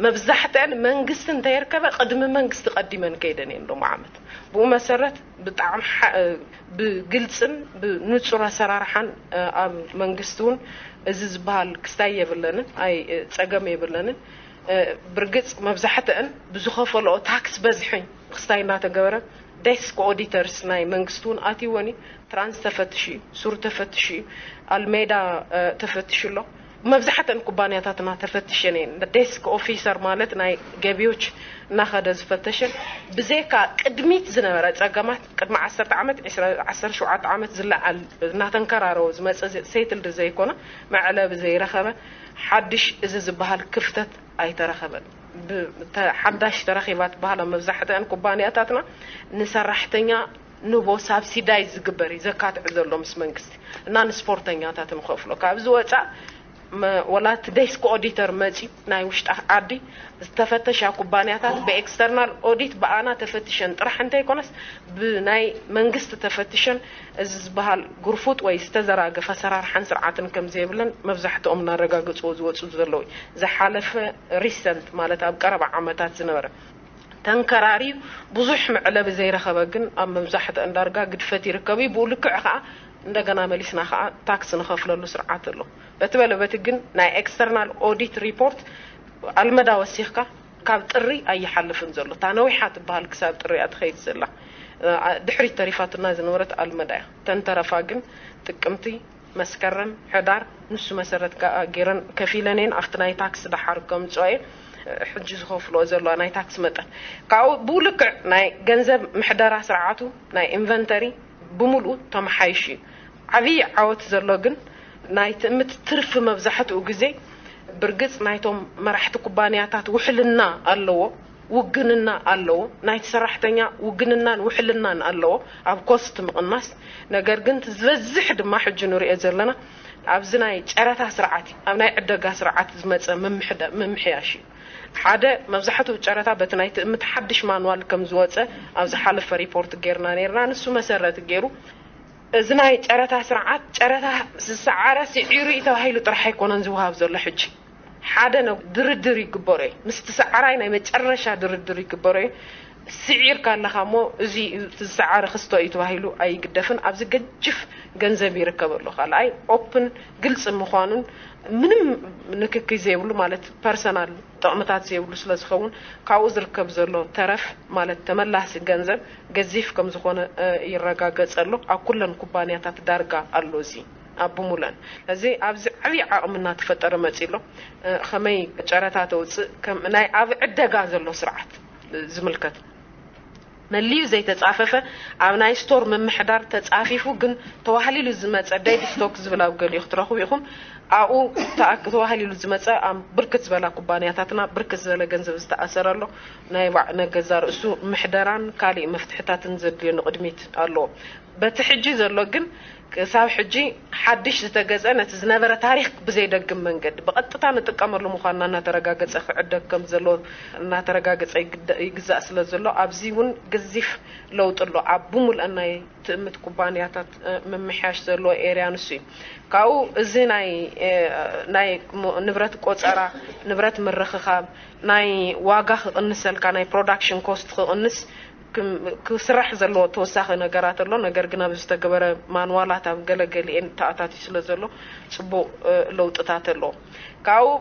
መብዛሕትአን መንግስቲ እንተየርከበ ቅድሚ መንግስቲ ቀዲመን ከይደን እየን ሎም ዓመት ብኡ መሰረት ብጣዕሚ ብግልፅን ብንፁር ኣሰራርሓን ኣብ መንግስቲ እውን እዚ ዝበሃል ክስታይ የብለንን ኣይ ፀገም የብለንን ብርግፅ መብዛሕትአን ብዝኸፈለኦ ታክስ በዝሒ ክስታይ እናተገበረ ዴስክ ኦዲተርስ ናይ መንግስቲ እውን ኣትይወን እዩ ትራንስ ተፈትሽ እዩ ሱር ተፈትሽ እዩ ኣልሜዳ ተፈትሽ ኣሎ መብዛሕተን ኩባንያታትና ተፈትሸን እየን ዴስክ ኦፊሰር ማለት ናይ ገቢዎች እናኸደ ዝፈተሸን ብዘይካ ቅድሚት ዝነበረ ፀገማት ቅድሚ ዓሰርተ ዓመት ዓሰርተ ሸውዓተ ዓመት ዝለዓል እናተንከራረወ ዝመፀ ሴትልድ ዘይኮነ መዕለቢ ዘይረኸበ ሓድሽ እዚ ዝበሃል ክፍተት ኣይተረኸበን ሓዳሽ ተረኺባ ትበሃል ኣብ መብዛሕትአን ኩባንያታትና ንሰራሕተኛ ንቦ ሳብሲዳይ ዝግበር እዩ ዘካትዕ ዘሎ ምስ መንግስቲ እና ንስፖርተኛታት ንኸፍሎ ካብዚ ወፃእ ወላ እቲ ዴስክ ኦዲተር መፂ ናይ ውሽጢ ዓዲ ዝተፈተሻ ኩባንያታት ብኤክስተርናል ኦዲት ብኣና ተፈትሸን ጥራሕ እንተይኮነስ ብናይ መንግስቲ ተፈትሸን እዚ ዝበሃል ግርፉጥ ወይ ዝተዘራገፈ ኣሰራርሓን ስርዓትን ከም ዘይብለን መብዛሕትኦም እናረጋገፅዎ ዝወፁ ዘለዉ ዝሓለፈ ሪሰንት ማለት ኣብ ቀረባ ዓመታት ዝነበረ ተንከራርዩ ብዙሕ መዕለቢ ዘይረኸበ ግን ኣብ መብዛሕትአን ዳርጋ ግድፈት ይርከብ እዩ ብኡ ልክዕ ከዓ እንደገና መሊስና ከዓ ታክስ ንኸፍለሉ ስርዓት ኣሎ በቲ በለ በቲ ግን ናይ ኤክስተርናል ኦዲት ሪፖርት ኣልመዳ ወሲኽካ ካብ ጥሪ ኣይሓልፍን ዘሎ እታ ነዊሓ ትበሃል ክሳብ ጥሪ እያ ትኸይድ ዘላ ድሕሪት ተሪፋትና ዝነበረት ኣልመዳ እያ ተንተረፋ ግን ጥቅምቲ መስከረም ሕዳር ንሱ መሰረት ገይረን ከፊለን እየን ኣብቲ ናይ ታክስ ደሓር ከምፅኦ እየ ሕጂ ዝኸፍልኦ ዘለዋ ናይ ታክስ መጠን። ካብኡ ብልክዕ ናይ ገንዘብ ምሕደራ ስርዓቱ፣ ናይ ኢንቨንተሪ ብምልኡ ተመሓይሹ እዩ። ዓብዪ ዓወት ዘሎ ግን ናይ ትእምት ትርፊ መብዛሕትኡ ግዜ ብርግጽ ናይቶም መራሕቲ ኩባንያታት ውሕልና ኣለዎ፣ ውግንና ኣለዎ። ናይቲ ሰራሕተኛ ውግንናን ውሕልናን ኣለዎ ኣብ ኮስት ምቕናስ። ነገር ግን እቲ ዝበዝሕ ድማ ሕጂ ንሪኦ ዘለና ኣብዚ ናይ ጨረታ ስርዓት እዩ፣ ኣብ ናይ ዕደጋ ስርዓት ዝመጸ ምምሕደ-፣ ምምሕያሽ እዩ። ሓደ፣ መብዛሕትኡ ጨረታ በቲ ናይ ትእምት ሓድሽ ማንዋል ከም ዝወጸ ኣብ ዝሓለፈ ሪፖርት ጌርና ኔርና። ንሱ መሰረት ገይሩ እዚ ናይ ጨረታ ስርዓት፣ ጨረታ ዝሰዓረ ስዒሩ እዩ ተባሂሉ ጥራሕ ኣይኮነን ዝወሃብ ዘሎ። ሕጂ ሓደ ነ-፣ ድርድር ይግበሮ እዩ፣ ምስቲ ሰዓራይ ናይ መጨረሻ ድርድር ይግበሮ እዩ። ስዒርካ ኣለኻ እሞ፣ እዚ እዩ፣ እቲ ዝሰዓረ ክስቶ እዩ ተባሂሉ ኣይግደፍን። ኣብዚ ገጅፍ ገንዘብ ይርከብ ኣሎ። ካልኣይ፣ ኦፕን፣ ግልፂ ምዃኑን ምንም ንክኪ ዘይብሉ፣ ማለት ፐርሰናል ጥቕምታት ዘይብሉ ስለ ዝኸውን፣ ካብኡ ዝርከብ ዘሎ ተረፍ፣ ማለት ተመላሲ ገንዘብ፣ ገዚፍ ከም ዝኾነ፣ እ፣ ይረጋገጽ ኣሎ። ኣብ ኩለን ኩባንያታት ዳርጋ ኣሎ እዚ፣ ኣብ ብሙለን። እዚ ኣብዚ ዓብዪ ዓቕሚ እናተፈጠረ መጺ ኣሎ። እ፣ ከመይ ጨረታ ተውጽእ፣ ከም ናይ ኣብ ዕደጋ ዘሎ ስርዓት ዝምልከት መሊዩ ዘይተጻፈፈ፣ ኣብ ናይ ስቶር ምምሕዳር ተጻፊፉ ግን ተዋህሊሉ ዝመጸ ዴድ ስቶክ ዝብል ኣብ ገሊኡ ክትረኽቡ ኢኹም። ኣብኡ ተኣክ-፣ ተዋህሊሉ ዝመጸ ኣብ ብርክት ዝበላ ኩባንያታትና ብርክት ዝበለ ገንዘብ ዝተኣሰረ ኣሎ። ናይ ባዕ-፣ ነገዛ ርእሱ ምሕደራን ካሊእ መፍትሕታትን ዘድልዮ ንቕድሚት ኣለዎ። በቲ ሕጂ ዘሎ ግን ክሳብ ሕጂ ሓድሽ ዝተገዝአ ነቲ ዝነበረ ታሪክ ብዘይደግም መንገዲ ብቐጥታ ንጥቀመሉ ምዃንና እናተረጋገጸ ክዕደግ ከም ዘለዎ እናተረጋገጸ ይግደ-፣ ይግዛእ ስለ ዘሎ ኣብዚ እውን ገዚፍ ለውጢ ኣሎ። ኣብ ብሙልአን ናይ ትእምት ኩባንያታት፣ እ፣ ምምሕያሽ ዘለዎ ኤርያ ንሱ እዩ። ካብኡ እዚ ናይ፣ እ፣ ናይ ሞ-፣ ንብረት ቆጸራ፣ ንብረት ምርኽኻብ፣ ናይ ዋጋ ክቕንሰልካ፣ ናይ ፕሮዳክሽን ኮስት ክቕንስ ክም-፣ ክስራሕ ዘለዎ ተወሳኺ ነገራት ኣሎ። ነገር ግን ኣብ ዝተገበረ ማንዋላት ኣብ ገለገሊኤን ተኣታትዩ ስለ ዘሎ ጽቡቕ፣ እ፣ ለውጥታት ኣሎ። ካብኡ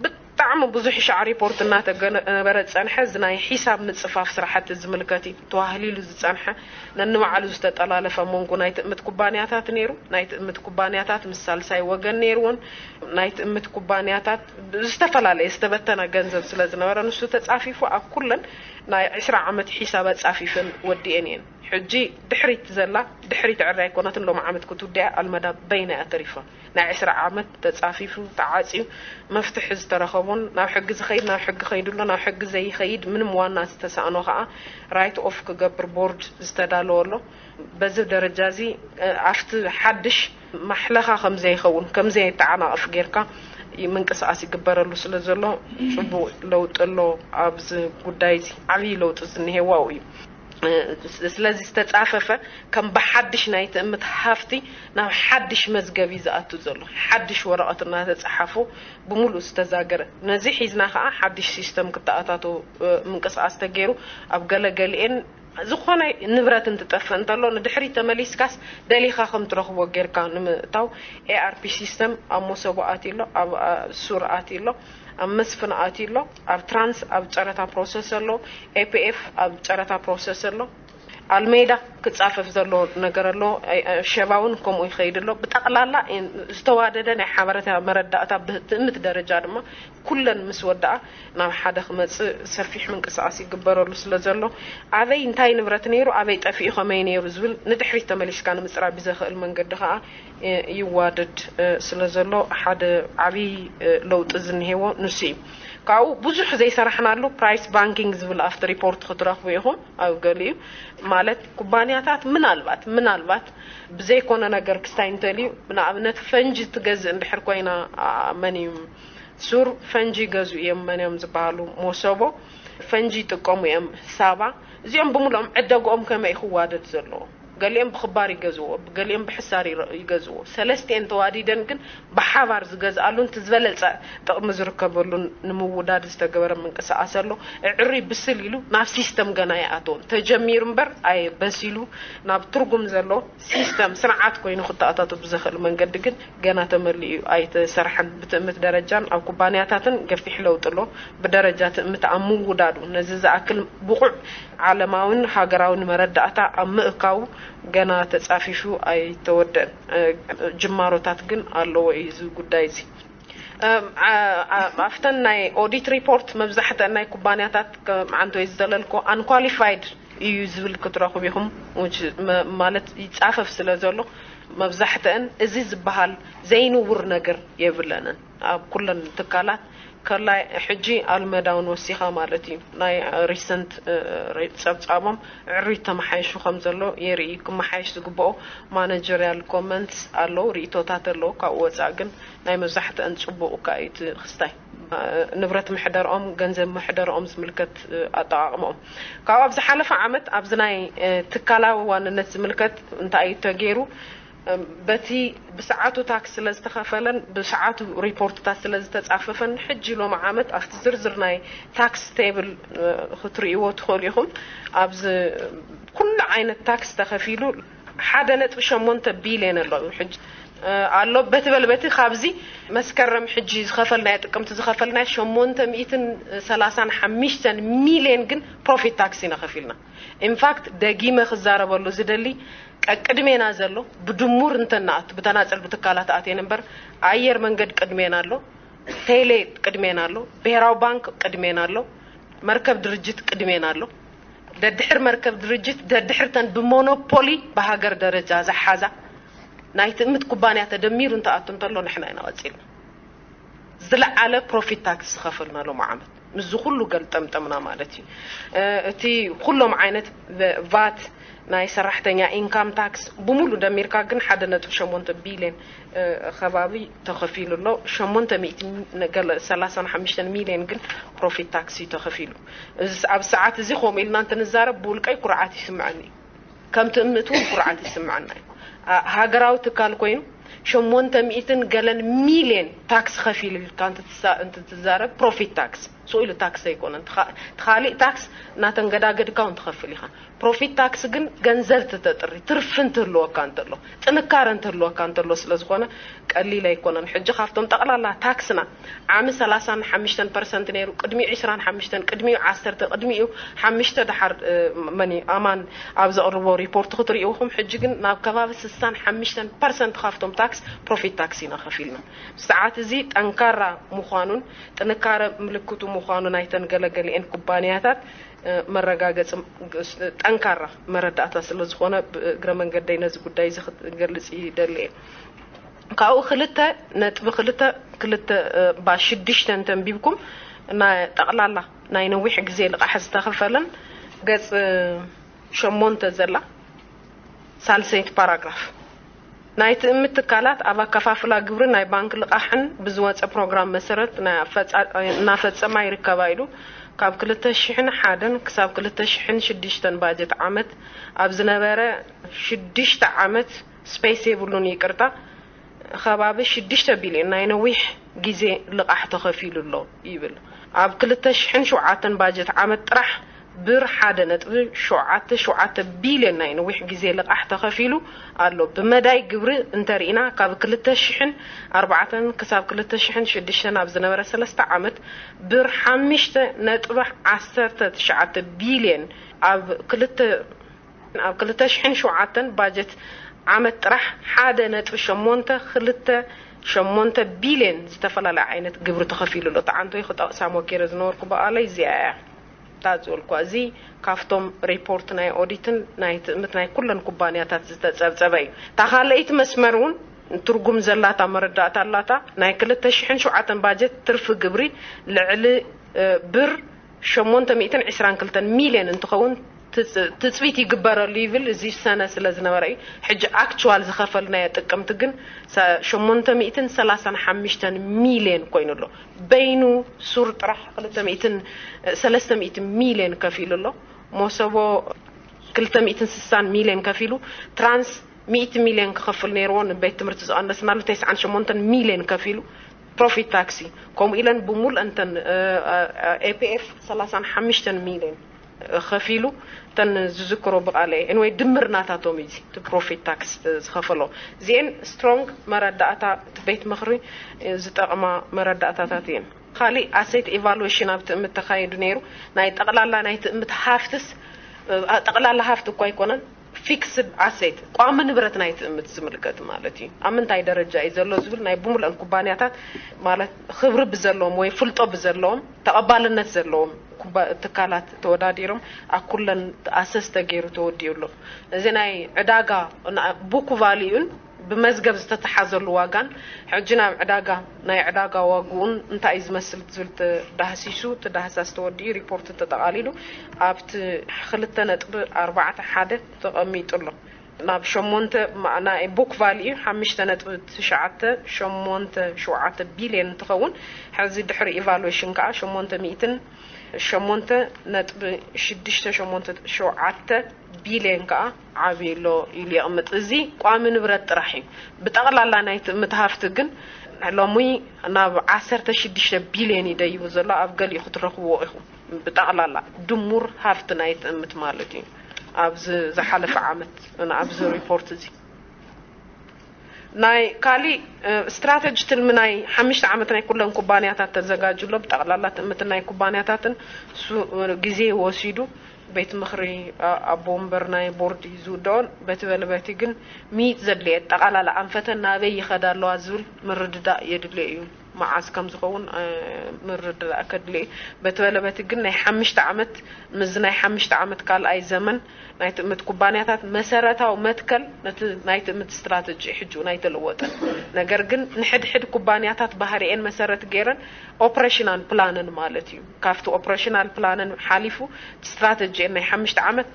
ብጣዕሚ ብዙሕ ሻዕ ሪፖርት እናተገነበረ ዝጸንሐ እዚ ናይ ሒሳብ ምጽፋፍ ስራሕቲ ዝምልከት እዩ። ተዋህሊሉ ዝጸንሐ ነንባዕሉ ዝተጠላለፈ መንጎ ናይ ትእምት ኩባንያታት ነይሩ። ናይ ትእምት ኩባንያታት ምስ ሳልሳይ ወገን ነይርዎን ናይ ትእምት ኩባንያታት ብዝተፈላለየ ዝተበተነ ገንዘብ ስለ ዝነበረ ንሱ ተጻፊፉ ኣብ ኩለን ናይ ዕስራ ዓመት ሒሳብ ኣጻፊፈን ወዲኤን እየን። ሕጂ ድሕሪት ዘላ ድሕሪት ዕረ ኣይኮነትን፣ ሎም ዓመት ክትውድያ ኣልመዳ በይና እያ ተሪፋ። ናይ ዕስራ ዓመት ተጻፊፉ ተዓጽዩ መፍትሒ ዝተረኸቦን ናብ ሕጊ ዝኸይድ ናብ ሕጊ ከይዱ ኣሎ፣ ናብ ሕጊ ዘይኸይድ ምንም ዋና ዝተሳእኖ ከኣ ራይት ኦፍ ክገብር ቦርድ ዝተዳለወ ኣሎ። በዚ ደረጃ እዚ፣ እ፣ ኣብቲ ሓድሽ ማሕለኻ ከም ዘይኸውን፣ ከም ዘየተዓናቕፍ ጌርካ ይ-፣ ምንቅስቓስ ይግበረሉ ስለ ዘሎ ጽቡቕ ለውጢ ኣሎ። ኣብዚ ጉዳይ እዚ ዓብዪ ለውጢ ዝኒሄ ዋው እዩ። እ፣ ስ-፣ ስለዚ ዝተጻፈፈ ከም ብሓድሽ ናይ ትእምት ሃፍቲ ናብ ሓድሽ መዝገብ እዩ ዝኣቱ ዘሎ። ሓድሽ ወረቐት እናተጻሓፉ ብምሉእ ዝተዛገረ። ነዚ ሒዝና ከኣ ሓድሽ ሲስተም ክተኣታተው፣ እ፣ ምንቅስቓስ ተገይሩ ኣብ ገለገሊኤን ዝኾነ ንብረት እንትጠፍእ እንተሎ ንድሕሪት ተመሊስካስ ደሊኻ ከም ትረኽቦ ጌርካ ንምእታው ኤ ኣር ፒ ሲስተም ኣብ መሰቦ ኣትዩ ኣሎ፣ ኣብ፣ ኣ፣ ሱር ኣትዩ ኣሎ፣ ኣብ መስፍን ኣትዩ ኣሎ፣ ኣብ ትራንስ ኣብ ጨረታ ፕሮሰስ ኣሎ፣ ኤ ፒ ኤፍ ኣብ ጨረታ ፕሮሰስ ኣሎ፣ ኣልሜዳ ክጻፈፍ ዘሎ ነገር ኣሎ፣ ኣይ፣ ኣ፣ ሸባ እውን ከምኡ ይኸይድ ኣሎ። ብጠቕላላ ኢን-፣ ዝተዋደደ ናይ ሓበሬታ መረዳእታ ብትእምት ደረጃ ድማ ኩለን ምስ ወደኣ ናብ ሓደ ክመጽእ ሰፊሕ ምንቅስቓስ ይግበረሉ ስለ ዘሎ፣ ኣበይ እንታይ ንብረት ነይሩ፣ ኣበይ ጠፊኡ፣ ከመይ ነይሩ ዝብል ንድሕሪት ተመሊስካ ንምጽራብ ብዘኽእል መንገዲ ከኣ፣ እ፣ ይዋደድ፣ እ፣ ስለ ዘሎ ሓደ ዓብዪ፣ እ፣ ለውጢ ዝኒሄዎ ንሱ እዩ። ካብኡ ብዙሕ ዘይሰራሕናሉ ፕራይስ ባንኪንግ ዝብል ኣብቲ ሪፖርት ክትረኽቡ ኢኹም። ኣብ ገሊኡ ማለት ኩባንያታት ምናልባት፣ ምናልባት ብዘይኮነ ነገር ክስታይ እንተልዩ፣ ንኣብነት ፈንጂ ትገዝእ እንድሕር ኮይና፣ ኣ፣ መን እዩ ሱር ፈንጂ ይገዝኡ እዮም፣ መን እዮም ዝበሃሉ፣ ሞሶቦ ፈንጂ ይጥቀሙ እዮም፣ ሳባ፣ እዚኦም ብምልኦም ዕደግኦም ከመይ ክዋደድ ዘለዎ። ገሊኦም ብኽባር ይገዝዎ፣ ገሊኦም ብሕሳር ይረ-፣ ይገዝዎ። ሰለስቲኤን ተዋዲደን ግን ብሓባር ዝገዝኣሉን እቲ ዝበለጸ ጥቕሚ ዝርከበሉን ንምውዳድ ዝተገበረ ምንቅስቓስ ኣሎ። እዕሪ ብስል ኢሉ ናብ ሲስተም ገና ኣይኣተወን። ተጀሚሩ እምበር ኣየ በሲሉ ናብ ትርጉም ዘሎ ሲስተም ስርዓት ኮይኑ ክተኣታቶ ብዘኽእል መንገዲ ግን ገና ተመሊኡ ኣይተሰርሐን። ብትእምት ደረጃን ኣብ ኩባንያታትን ገፊሕ ለውጢ ኣሎ። ብደረጃ ትእምት ኣብ ምውዳዱ ነዚ ዝኣክል ብቑዕ ዓለማውን ሃገራውን መረዳእታ ኣብ ምእካቡ ገና ተጻፊፉ ኣይተወደአን። እ፣ ጅማሮታት ግን ኣለዎ እዩ እዚ ጉዳይ እዚ። ኣብተን ናይ ኦዲት ሪፖርት መብዛሕተን ናይ ኩባንያታት፣ ዓንቶይ ዝዘለልኮ፣ unqualified እዩ ዝብል ክትረኽቡ ኢኹም። ማለት ይጻፈፍ ስለ ዘሎ፣ መብዛሕተን እዚ ዝበሃል ዘይንውር ነገር የብለንን ኣብ ኩለን ትካላት። ከላይ ሕጂ ኣልመዳውን ወሲኻ ማለት እዩ፣ ናይ ሪሰንት ጸብጻቦም ዕሩይ ተመሓይሹ ከም ዘሎ የርኢ። ክመሓየሽ ዝግብኦ ማነጀርያል ኮመንትስ ኣለዉ፣ ርእቶታት ኣለዉ። ካብኡ ወፃእ ግን ናይ መብዛሕትአን ጽቡቕ እኳ እዩ እቲ ክስታይ። ንብረት ምሕደርኦም፣ ገንዘብ ምሕደርኦም ዝምልከት ኣጠቓቕምኦም። ካብ ኣብ ዝሓለፈ ዓመት ኣብዚ ናይ ትካላዊ ዋንነት ዝምልከት እንታይ እዩ ተገይሩ? በቲ ብሰዓቱ ታክስ ስለ ዝተኸፈለን ብሰዓቱ ሪፖርትታት ስለ ዝተጻፈፈን፣ ሕጂ ሎሚ ዓመት ኣብቲ ዝርዝር ናይ ታክስ ቴብል ክትርእይዎ ትኽእሉ ኢኹም። ኣብዚ ኩሉ ዓይነት ታክስ ተኸፊሉ ሓደ ነጥቢ ሸሞንተ ቢልዮን ኣሎ ሕጂ ኣሎ። በቲ በልበቲ ካብዚ መስከረም ሕጂ ዝኸፈልናዮ፣ ጥቅምቲ ዝኸፈልናዮ ሸሞንተ ሚእትን ሰላሳን ሓሙሽተን ሚልዮን ግን ፕሮፊት ታክስ ኢና ከፊልና። ኢንፋክት ደጊመ ክዛረበሉ ዝደሊ፣ ቀቅድሜና ዘሎ ብድሙር እንተናኣቱ፣ ብተናጸል ብትካላት ኣትየን እምበር፣ ኣየር መንገድ ቅድሜና ኣሎ፣ ቴሌ ቅድሜና ኣሎ፣ ብሄራዊ ባንክ ቅድሜና ኣሎ፣ መርከብ ድርጅት ቅድሜና ኣሎ። ደድሕር መርከብ ድርጅት፣ ደድሕርተን ብሞኖፖሊ ብሃገር ደረጃ ዝሓዛ ናይ ትእምት ኩባንያ ተደሚሩ እንተኣቱ እንተሎ፣ ንሕና ኢና ቀጺልና። ዝለዓለ ፕሮፊት ታክስ ዝኸፈልና ሎም ዓመት፣ ምስዚ ኩሉ ገልጠምጠምና ማለት እዩ። እቲ ኩሎም ዓይነት ቫት፣ ናይ ሰራሕተኛ ኢንካም ታክስ ብሙሉ ደሚርካ ግን ሓደ ነጥቢ ሸሞንተ ቢልዮን ከባቢ ተኸፊሉ ኣሎ። ሸሞንተ ሚእቲ፣ ገለ ሰላሳን ሓሙሽተን ሚልዮን ግን ፕሮፊት ታክስ እዩ ተኸፊሉ። ኣብ ሰዓት እዚ ከምኡ ኢልና እንትንዛረብ፣ ብውልቀይ ኩርዓት ይስምዐኒ። ከም ትእምት እውን ኩርዓት ይስምዐና እዩ። ሃገራዊ ትካል ኮይኑ ሸሞንተ ሚእትን ገለን ሚልዮን ታክስ ከፊሉ ኢልካ እንትትዛረብ፣ ፕሮፊት ታክስ፣ ስኡ ኢሉ ታክስ ኣይኮነን። ትኻሊእ ታክስ እናተንገዳገድካ እውን ትኸፍል ኢኻ። ፕሮፊት ታክስ ግን ገንዘብ ትተጥሪ፣ ትርፊ እንትህልወካ እንተሎ፣ ጥንካረ እንትህልወካ እንተሎ ስለ ዝኾነ፣ ቀሊል ኣይኮነን። ሕጂ ካብቶም ጠቕላላ ታክስና ዓሚ ሰላሳን ሓሙሽተን ፐርሰንት ነይሩ፣ ቅድሚኡ ዕስራን ሓሙሽተን፣ ቅድሚኡ ዓሰርተ፣ ቅድሚኡ ሓሙሽተ፣ ደሓር መኒ ኣማን ኣብ ዘቕርቦ ሪፖርት ክትርእይኹም፣ ሕጂ ግን ናብ ከባቢ ስሳን ሓሙሽተን ፐርሰንት ካብቶም ታክስ ፕሮፊት ታክስ ኢና ከፊልና። ሰዓት እዚ ጠንካራ ምዃኑን ጥንካረ ምልክቱ ምዃኑ ናይተን ገለገሊኤን ኩባንያታት መረጋገፂ ጠንካራ መረዳእታ ስለ ዝኾነ፣ ብእግረ መንገደይ ነዚ ጉዳይ እዚ ክገልፅ ይደሊ እየ። ካብኡ ክልተ ነጥቢ ክልተ ክልተ ባ ሽዱሽተ እንተንቢብኩም፣ ናይ ጠቕላላ ናይ ነዊሕ ግዜ ልቓሕ ዝተኸፈለን ገፅ ሸሞንተ ዘላ ሳልሰይቲ ፓራግራፍ፣ ናይ ትእምት ትካላት ኣብ ኣከፋፍላ ግብሪ ናይ ባንክ ልቓሕን ብዝወፀ ፕሮግራም መሰረት ናይ ኣፈፃ-፣ እናፈፀማ ይርከባ ኢሉ። ካብ ክልተ ሽሕን ሓደን ክሳብ ክልተ ሽሕን ሽዱሽተን ባጀት ዓመት ኣብ ዝነበረ ሽዱሽተ ዓመት ስፔስ የብሉን፣ ይቅርታ፣ ከባቢ ሽዱሽተ ቢልዮን ናይ ነዊሕ ግዜ ልቓሕ ተኸፊሉ ኣሎ ይብል። ኣብ ክልተ ሽሕን ሸውዓተን ባጀት ዓመት ጥራሕ ብር ሓደ ነጥቢ ሸውዓተ ሸውዓተ ቢልዮን ናይ ነዊሕ ግዜ ልቓሕ ተኸፊሉ ኣሎ። ብመዳይ ግብሪ እንተርኢና፣ ካብ ክልተ ሽሕን ኣርባዕተን ክሳብ ክልተ ሽሕን ሽዱሽተን ኣብ ዝነበረ ሰለስተ ዓመት ብር ሓሙሽተ ነጥቢ ዓሰርተ ትሽዓተ ቢልዮን፣ ኣብ ክልተ ኣብ ክልተ ሽሕን ሸውዓተን ባጀት ዓመት ጥራሕ ሓደ ነጥቢ ሸሞንተ ክልተ ሸሞንተ ቢልዮን ዝተፈላለየ ዓይነት ግብሪ ተኸፊሉ ኣሎ። ተዓንቶይ ክጠቕሳ ሞኪረ ዝነበርኩ በቓለይ እዚኣ እያ። እታ ዝበልኳ፣ እዚ ካብቶም ሪፖርት ናይ ኦዲትን ናይ ትእምት ናይ ኩለን ኩባንያታት ዝተጸብጸበ እዩ። እታ ካልኣይቲ መስመር እውን ትርጉም ዘላታ መረዳእታ ኣላታ። ናይ ክልተ ሽሕን ሸውዓተን ባጀት ትርፊ ግብሪ ልዕሊ፣ እ፣ ብር ሸሞንተ ሚእትን ዕስራን ክልተን ሚልዮን እንትኸውን ትጽ-፣ ትጽቢት ይግበረሉ ይብል። እዚ ሰነ ስለ ዝነበረ እዩ። ሕጂ ኣክቹዋል ዝኸፈልናዮ ጥቅምቲ ግን ሰ-፣ ሸሞንተ ሚእትን ሰላሳን ሓሙሽተን ሚልዮን ኮይኑ ኣሎ። በይኑ ሱር ጥራሕ ክልተ ሚእትን ሰለስተ ሚእቲ ሚልዮን ከፊሉ ኣሎ። መሰቦ ክልተ ሚእትን ስሳን ሚልዮን ከፊሉ። ትራንስ ሚእቲ ሚልዮን ክኸፍል ነይርዎ፣ ንቤት ትምህርቲ ዝቐነስናሉ ተስዓን ሸሞንተን ሚልዮን ከፊሉ። ፕሮፊት ታክሲ ከምኡ ኢለን ብሙሉእ እንተን፣ እ፣ እ፣ ኤፒኤፍ ሰላሳን ሓሙሽተን ሚልዮን ከፊሉ፣ እተን ዝዝክሮ ብቓለ እየ። ኤንወይ ድምር ናታቶም እዩ እቲ ፕሮፊት ታክስ ዝኸፈሎ። እዚኤን ስትሮንግ መረዳእታ እቲ ቤት ምኽሪ ዝጠቕማ መረዳእታታት እየን። ካሊእ ኣሴት ኢቫሉዌሽን ኣብ ትእምት ተኻይዱ ነይሩ። ናይ ጠቕላላ ናይ ትእምት ሃፍትስ፣ እ፣ ጠቕላላ ሃፍቲ እኳ ኣይኮነን፣ ፊክስድ ኣሴት፣ ቋሚ ንብረት ናይ ትእምት ዝምልከት ማለት እዩ። ኣብ ምንታይ ደረጃ እዩ ዘሎ ዝብል ናይ ብምልአን ኩባንያታት ማለት ክብሪ ብዘለዎም ወይ ፍልጦ ብዘለዎም ተቐባልነት ዘለዎም ትካላት ተወዳዲሮም ኣብ ኩለን ኣሰስ ተገይሩ ተወዲኡ ኣሎ። እዚ ናይ ዕዳጋ ቡክ ቫሊዩን ብመዝገብ ዝተተሓዘሉ ዋጋን ሕጂ ናብ ዕዳጋ ናይ ዕዳጋ ዋግኡን እንታይ እዩ ዝመስል ዝብል ተዳህሲሱ፣ ተዳህሳስ ተወዲኡ ሪፖርት ተጠቓሊሉ ኣብቲ ክልተ ነጥቢ ኣርባዕተ ሓደ ተቐሚጡ ኣሎ። ናብ ሸሞንተ ናይ ቡክ ቫሊዩ ሓሙሽተ ነጥቢ ትሽዓተ ሸሞንተ ሸውዓተ ቢልዮን እንትኸውን፣ ሕዚ ድሕሪ ኢቫሉዌሽን ከዓ ሸሞንተ ሚእትን ሸሞንተ ነጥቢ ሽዱሽተ ሸሞንተ ሸውዓተ ቢልዮን ከዓ ዓብዩ ኣሎ ኢሉ የቕምጥ። እዚ ቋሚ ንብረት ጥራሕ እዩ። ብጠቕላላ ናይ ትእምት ሃፍቲ ግን ሎሚ ናብ ዓሰርተ ሽዱሽተ ቢልዮን እዩ ደይቡ ዘሎ። ኣብ ገሊኡ ክትረኽብዎ ኢኹም። ብጠቕላላ ድሙር ሃፍቲ ናይ ትእምት ማለት እዩ። ኣብዚ ዝሓለፈ ዓመት ኣብዚ ሪፖርት እዚ ናይ ካሊእ ስትራተጂ ትልሚ ናይ ሓሙሽተ ዓመት ናይ ኩለን ኩባንያታት ተዘጋጅሎ ብጠቕላላ ትእምትን ናይ ኩባንያታትን ግዜ ወሲዱ ቤት ምኽሪ ኣቦ ወንበር ናይ ቦርድ እዩ ዝውደኦን በቲ በለ በቲ ግን ሚት ዘድልየ ጠቓላላ ኣንፈተን ናበይ ይኸዳ ኣለዋ ዝብል ምርድዳእ የድልዮ እዩ። መዓዝ ከም ዝኸውን ምርድዳእ ከድልዮ እዩ። በቲ በለ በቲ ግን ናይ ሓሙሽተ ዓመት ምስዚ ናይ ሓሙሽተ ዓመት ካልኣይ ዘመን ናይ ትእምት ኩባንያታት መሰረታዊ መትከል ነቲ ናይ ትእምት ስትራተጂ ሕጂ እውን ኣይተለወጠን። ነገር ግን ንሕድሕድ ኩባንያታት ባህሪኤን መሰረት ገይረን ኦፕሬሽናል ፕላነን ማለት እዩ። ካብቲ ኦፕሬሽናል ፕላነን ሓሊፉ ስትራተጂኤን ናይ ሓሙሽተ ዓመት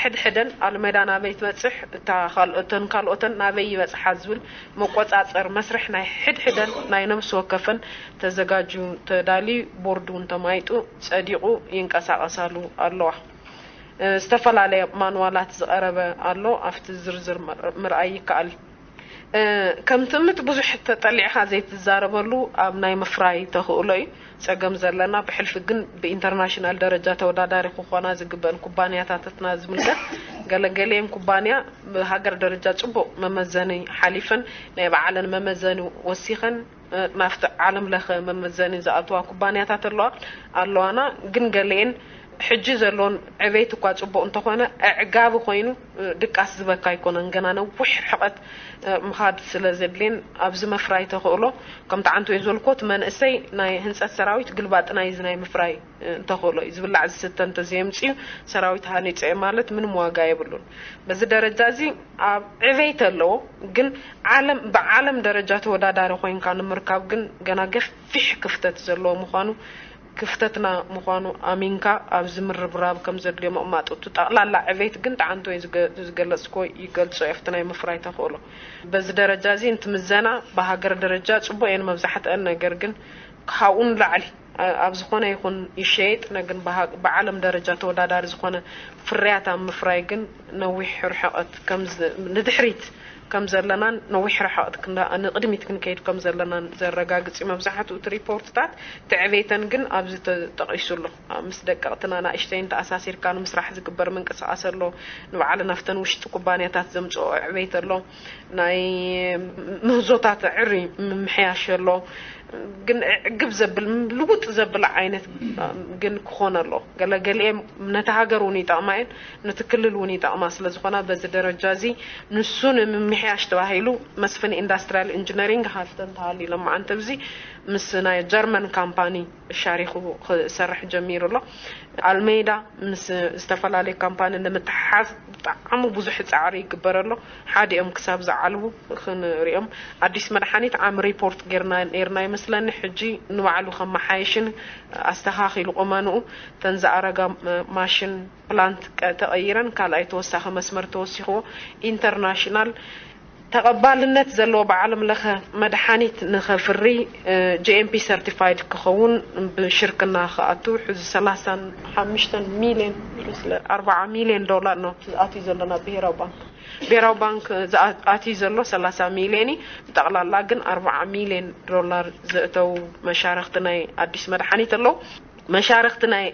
ሕድሕደን ኣልሜዳ ናበይ ትበፅሕ እታ ካልኦተን ካልኦተን ናበይ ይበፅሓ ዝብል መቆፃፀር መስርሕ ናይ ሕድሕደን ናይ ነብሲ ወከፈን ተዘጋጅዩ ተዳልዩ ቦርድ እውን ተማይጡ ፀዲቑ ይንቀሳቐሳሉ ኣለዋ። ዝተፈላለየ ማንዋላት ዝቐረበ ኣሎ። ኣብቲ ዝርዝር ምርኣይ ይከኣል። ከም ትእምት ብዙሕ ተጠሊዕኻ ዘይትዛረበሉ ኣብ ናይ ምፍራይ ተኽእሎ እዩ ፀገም ዘለና። ብሕልፊ ግን ብኢንተርናሽናል ደረጃ ተወዳዳሪ ክኾና ዝግበአን ኩባንያታትና ዝምልከት ገለገሊአን ኩባንያ ብሃገር ደረጃ ፅቡቕ መመዘኒ ሓሊፈን ናይ ባዕለን መመዘኒ ወሲኸን ናብቲ ዓለም ለኸ መመዘኒ ዝኣተዋ ኩባንያታት ኣለዋ ኣለዋና ግን ገሊኤን ሕጂ ዘለውን ዕቤት እኳ ፅቡቕ እንተኾነ ኣዕጋቢ ኮይኑ ድቃስ ዝበካ ኣይኮነን። ገና ነዊሕ ርሕቐት ምኻድ ስለ ዘድልየን ኣብዚ መፍራይ ተኽእሎ ከምቲ ዓንቶ ዝበልኩዎ እቲ መንእሰይ ናይ ህንፀት ሰራዊት ግልባጥ ናይዚ ናይ ምፍራይ እንተኽእሎ እዩ። ዝብላዕ ዝስተ እንተዘየምፅኡ ሰራዊት ሃኒፀ ማለት ምንም ዋጋ የብሉን። በዚ ደረጃ እዚ ኣብ ዕቤት ኣለዎ፣ ግን ዓለም ብዓለም ደረጃ ተወዳዳሪ ኮይንካ ንምርካብ ግን ገና ገፊሕ ክፍተት ዘለዎ ምዃኑ ክፍተትና ምዃኑ ኣሚንካ ኣብዚ ምርብራብ ከም ዘድልዮ ምቕማጥ። እቲ ጠቕላላ ዕቤት ግን ጠዓንቶ እዩ ዝገ- ዝገለጽኮ ይገልጾ ኣብቲ ናይ ምፍራይ ተኽእሎ። በዚ ደረጃ እዚ እንትምዘና ብሃገር ደረጃ ጽቡቕ እየን መብዛሕትአን፣ ነገር ግን ካብኡ ንላዕሊ ኣብ ዝኾነ ይኹን ይሸየጥ፣ ነግን ብዓለም ደረጃ ተወዳዳሪ ዝኾነ ፍርያት ኣብ ምፍራይ ግን ነዊሕ ርሕቐት ንድሕሪት ከም ዘለናን ነዊሕ ርሕቐት ንቕድሚት ክንከይድ ከም ዘለናን ዘረጋግፅ እዩ። መብዛሕትኡ እቲ ሪፖርትታት ትዕቤተን ግን ኣብዚ ተጠቒሱ ኣሎ። ምስ ደቀቕትን ኣናእሽተይን ተኣሳሲርካ ንምስራሕ ዝግበር ምንቅስቃስ ኣሎ። ንባዕለን ኣብተን ውሽጢ ኩባንያታት ዘምፅኦ ዕቤት ኣሎ። ናይ ምህዞታት ዕሪ ምምሕያሽ ኣሎ። ግን ዕግብ ዘብል ልውጥ ዘብል ዓይነት ግን ክኾን ኣሎ። ገለገሊኤ ነቲ ሃገር እውን ይጠቕማ እየን፣ ነቲ ክልል እውን ይጠቕማ ስለ ዝኾና በዚ ደረጃ እዚ ንሱ ንምምሕያሽ ተባሂሉ መስፍን ኢንዳስትሪያል ኢንጂነሪንግ ሃፍተን ተሃሊሎም መዓንተ ኣብዚ ምስ ናይ ጀርመን ካምፓኒ ሻሪኹ ክሰርሕ ጀሚሩ ኣሎ። ኣልሜዳ ምስ ዝተፈላለዩ ካምፓኒ ንምትሓሓዝ ብጣዕሚ ብዙሕ ፃዕሪ ይግበር ኣሎ። ሓዲኦም ክሳብ ዝዓልቡ ክንሪኦም ኣዲስ መድሓኒት ዓም ሪፖርት ጌርና ነርና ይመስለኒ። ሕጂ ንባዕሉ ከመሓየሽን ኣስተኻኺሉ ቁመንኡ ተን ዝኣረጋ ማሽን ፕላንት ተቐይረን ካልኣይ ተወሳኺ መስመር ተወሲኽዎ ኢንተርናሽናል ተቐባልነት ዘለዎ ብዓለም ለኸ መድሓኒት ንኸፍሪ ጂ ኤም ፒ ሰርቲፋይድ ክኸውን ብሽርክና ክኣቱ ሕዚ ሰላሳን ሓሙሽተን ሚልዮን ኣርባዓ ሚልዮን ዶላር ነው ኣትዩ ዘሎ ናብ ብሄራዊ ባንክ። ብሄራዊ ባንክ ኣትዩ ዘሎ ሰላሳ ሚልዮን እዩ። ብጠቕላላ ግን ኣርባዓ ሚልዮን ዶላር ዘእተው መሻርክቲ ናይ ኣዲስ መድሓኒት ኣለዉ። መሻርክቲ ናይ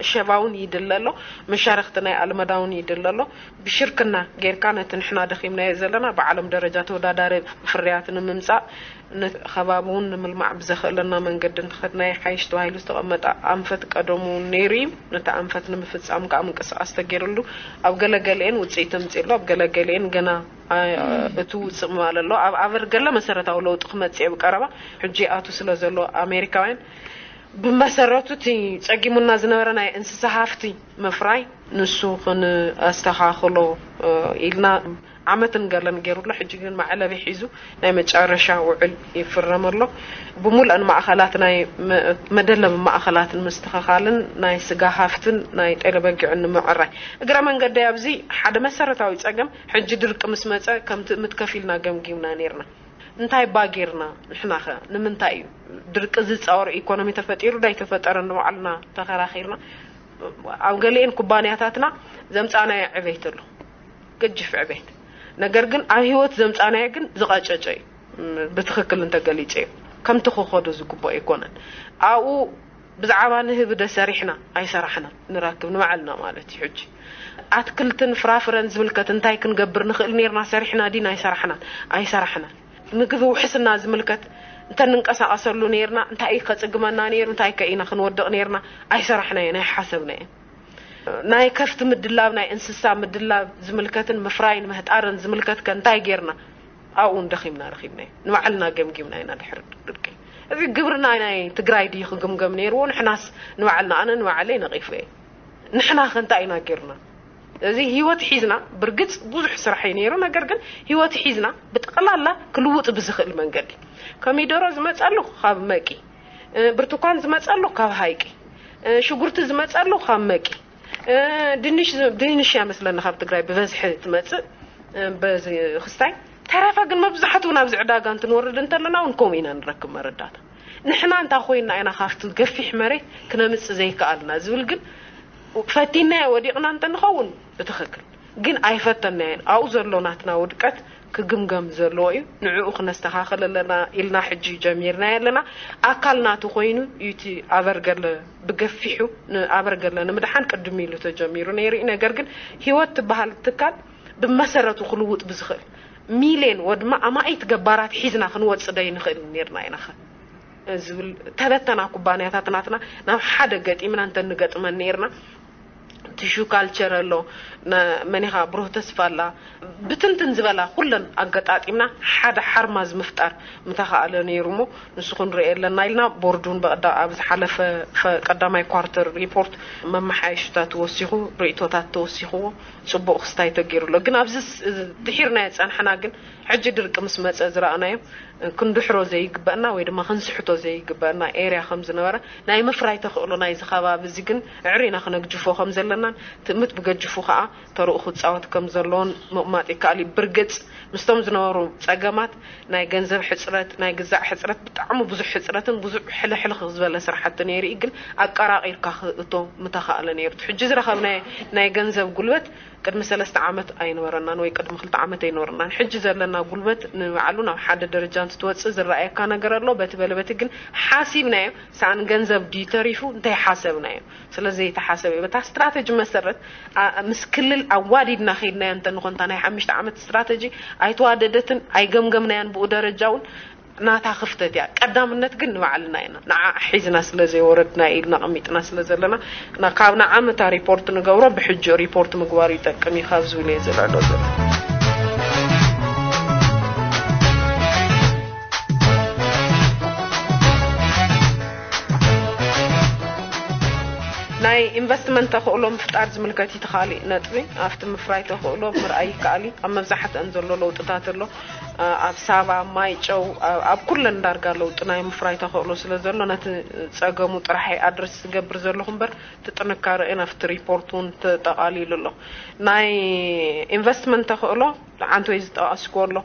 ሸቫ እውን ይድለ ኣሎ፣ መሻርክቲ ናይ ኣልመዳ እውን ይድለ ኣሎ። ብሽርክና ጌርካ ነቲ ንሕና ደኺምናዮ ዘለና ብዓለም ደረጃ ተወዳዳሪ ፍርያት ንምምፃእ፣ ነቲ ከባቢ እውን ንምልማዕ ብዘኽእለና መንገዲ እንተኸድናዮ ሓይሽ ተባሂሉ ዝተቐመጠ ኣንፈት ቀደሙ እውን ነይሩ እዩ። ነቲ ኣንፈት ንምፍፃም ከዓ ምንቅስቃስ ተገይሩሉ፣ ኣብ ገለገሊአን ውፅኢት ተምፅእሎ፣ ኣብ ገለገሊአን ገና እቲ ውፅእ ምባል ኣሎ። ኣብ ኣበርገለ መሰረታዊ ለውጢ ክመፅእ ብቀረባ ሕጂ ይኣቱ ስለ ዘሎ ኣሜሪካውያን ብመሰረቱ እቲ ጸጊሙና ዝነበረ ናይ እንስሳ ሃፍቲ ምፍራይ ንሱ ክንኣስተኻኽሎ ኢልና ዓመትን ገለን ገይሩሎ። ሕጂ ግን መዕለቢ ሒዙ ናይ መጨረሻ ውዕል ይፍረም ኣሎ። ብሙሉአን ማእኸላት ናይ መደለቢ ማእኸላት ንምስትኽኻልን ናይ ስጋ ሃፍትን ናይ ጤለ በጊዕን ንምዕራይ፣ እግረ መንገዲ ኣብዚ ሓደ መሰረታዊ ጸገም ሕጂ ድርቂ ምስ መጸ ከም ትእምት ከፊልና ገምጊምና ነይርና። እንታይ እባ ጌርና ንሕናኸ? ንምንታይ እዩ ድርቂ ዝፃወር ኢኮኖሚ ተፈጢሩ ዶ ኣይተፈጠረን ንባዕልና ተኸራኺርና? ኣብ ገሊኤን ኩባንያታትና ዘምፃናዮ ዕቤት ኣሎ፣ ገጅፍ ዕቤት። ነገር ግን ኣብ ህይወት ዘምፃናዮ ግን ዝቐጨጨ እዩ። ብትኽክል እንተገሊፀ እዩ፣ ከምቲ ክኸዶ ዝግብኦ ኣይኮነን። ኣብኡ ብዛዕባ ንህቢ ዶ ሰሪሕና ኣይሰራሕና ንረክብ ንባዕልና ማለት እዩ። ሕጂ ኣትክልትን ፍራፍረን ዝምልከት እንታይ ክንገብር ንኽእል ነርና? ሰሪሕና ዲና ኣይሰራሕናን? ኣይሰራሕናን። ምግቢ ውሕስና ዝምልከት እንተ ንንቀሳቐሰሉ ነርና እንታይ እዩ ከፅግመና ነይሩ? እንታይ ከ ኢና ክንወድቕ ነርና? ኣይሰራሕናዮ፣ ናይ ሓሰብናዮ። ናይ ከፍቲ ምድላብ፣ ናይ እንስሳ ምድላብ ዝምልከትን ምፍራይን ምህጣርን ዝምልከት ከ እንታይ ጌርና? ኣብኡ እንደኺምና ረኺብናዮ። ንባዕልና ገምጊምና ኢና ድሕሪ ድርቂ። እዚ ግብርና ናይ ትግራይ ድዩ ክግምገም ነይርዎ? ንሕናስ ንባዕልና፣ ኣነ ንባዕለይ ነቒፈ እየ። ንሕና ከ እንታይ ኢና ጌርና? እዚ ህይወት ሒዝና፣ ብርግጽ ብዙሕ ስራሕ እዩ ነይሩ፣ ነገር ግን ህይወት ሒዝና ብጠቕላላ ክልውጥ ብዝኽእል መንገዲ። ኮሚደሮ ዝመጸሉ ካብ መቂ፣ እ፣ ብርቱኳን ዝመጸሉ ካብ ሃይቂ፣ እ፣ ሽጉርቲ ዝመጸሉ ካብ መቂ፣ እ፣ ድንሽ ዝ-፣ ድንሽ እያ መስለኒ ካብ ትግራይ ብበዝሒ ትመጽእ፣ እ፣ በዚ ክስታይ። ተረፈ ግን መብዛሕትኡ ናብዚ ዕዳጋ እንትንወርድ እንተለና እውን ከምኡ ኢና ንረክብ መረዳእታ። ንሕና እንታይ ኮይንና ኢና ካብቲ ገፊሕ መሬት ክነምጽእ ዘይከኣልና ዝብል ግን ፈቲናዮ ወዲቕና እንተንኸውን ብትኽክል። ግን ኣይፈተናዮን። ኣብኡ ዘሎ ናትና ውድቀት ክግምገም ዘለዎ እዩ። ንዕኡ ክነስተኻኽል ኣለና ኢልና ሕጂ ጀሚርናዮ ኣለና። ኣካል ናቱ ኮይኑ እዩ እቲ ኣበርገለ ብገፊሑ ንኣበርገለ ንምድሓን ቅድም ኢሉ ተጀሚሩ ነይሩ እዩ። ነገር ግን ህይወት ትበሃል ትካል ብመሰረቱ ክልውጥ ብዝኽእል ሚልዮን ወድማ ኣማኢት ገባራት ሒዝና ክንወጽእ ዶ ይንኽእል ነርና ኢናኸ ዝብል ተበተና ኩባንያታት ናትና ናብ ሓደ ገጢምና እንተንገጥመን ነርና። ቲሹ ካልቸር ኣሎ፣ ነ-፣ መኒኻ ብሩህ ተስፋ ኣላ፣ ብትንትን ዝበላ ኩለን ኣገጣጢምና ሓደ ሓርማዝ ምፍጣር ምተኻእለ ነይሩ እሞ ንሱ ክንርኢ ኣለና ኢልና ቦርዱን በቐዳ-፣ ኣብ ዝሓለፈ ፈ-፣ ቀዳማይ ኳርተር ሪፖርት መመሓየሽታት ተወሲኹ፣ ርእቶታት ተወሲኽዎ፣ ጽቡቕ ክስታይ ተገይሩ ኣሎ። ግን ኣብዚ ስ-፣ ድሒርናዮ ጸንሕና ግን ሕጂ ድርቂ ምስ መጸ ዝረኣናዮ ክንድሕሮ ዘይግበአና ወይ ድማ ክንስሕቶ ዘይግበአና ኤርያ ከም ዝነበረ ናይ ምፍራይ ተኽእሎ ናይዚ ከባቢ እዚ ግን ኣዕሪና ክነግጅፎ ከም ዘለናን ትእምት ብገጅፉ ከኣ ተርኡ ክጻወት ከም ዘለዎን ምቕማጥ ይከኣል እዩ። ብርግጽ ምስቶም ዝነበሩ ጸገማት ናይ ገንዘብ ሕጽረት፣ ናይ ግዛዕ ሕጽረት፣ ብጣዕሚ ብዙሕ ሕጽረትን ብዙሕ ሕልሕልኽ ዝበለ ስራሕቲ ነይሩ እዩ። ግን ኣቀራቒርካ ክእቶ ምተኻእለ ነይሩ። ሕጂ ዝረኸብናዮ ናይ ገንዘብ ጉልበት ቅድሚ ሰለስተ ዓመት ኣይነበረናን ወይ ቅድሚ ክልተ ዓመት ኣይነበረናን። ሕጂ ዘለና ጉልበት ንባዕሉ ናብ ሓደ ደረጃ እንትትወጽእ ዝረኣየካ ነገር ኣሎ። በቲ በለ በቲ ግን ሓሲብናዮ፣ ሰኣን ገንዘብ ድዩ ተሪፉ እንተይሓሰብናዮ። ስለ ዘይተሓሰበ እዩ። በታ ስትራተጂ መሰረት፣ ኣ-፣ ምስ ክልል ኣዋዲድና ከይድናዮ እንተንኾን፣ እታ ናይ ሓሙሽተ ዓመት ስትራተጂ ኣይተዋደደትን፣ ኣይገምገምናያን ብኡ ደረጃ እውን ናታ ክፍተት እያ። ቀዳምነት ግን ንባዕልና ኢና። ንዓ ሒዝና ስለ ዘይወረድና ኢልና ኣቐሚጥና ስለ ዘለና፣ ና-፣ ካብ ንዓመታ ሪፖርት ንገብሮ፣ ብሕጂ ሪፖርት ምግባር ይጠቅም እዩ ካብ ዝብል እየ ዝልዕሎ ዘሎ። ናይ ኢንቨስትመንት ተኽእሎ ምፍጣር ዝምልከት እዩ እቲ ካሊእ ነጥቢ። ኣብቲ ምፍራይ ተኽእሎ ምርኣይ ይከኣል እዩ። ኣብ መብዛሕትአን ዘሎ ለውጥታት ኣሎ። ኣ-፣ ኣብ ሳባ፣ ኣብ ማይ ጨው፣ ኣ-፣ ኣብ ኩለን ዳርጋ ለውጢ ናይ ምፍራይ ተኽእሎ ስለ ዘሎ፣ ነቲ ጸገሙ ጥራሕ ኣድረስ ዝገብር ዘለኹ እምበር፣ እቲ ጥንካሬ ናብቲ ሪፖርት እውን ተጠቓሊሉ ኣሎ። ናይ ኢንቨስትመንት ተኽእሎ ሓንቲ ወይ ዝጠቐስክዎ ኣሎ።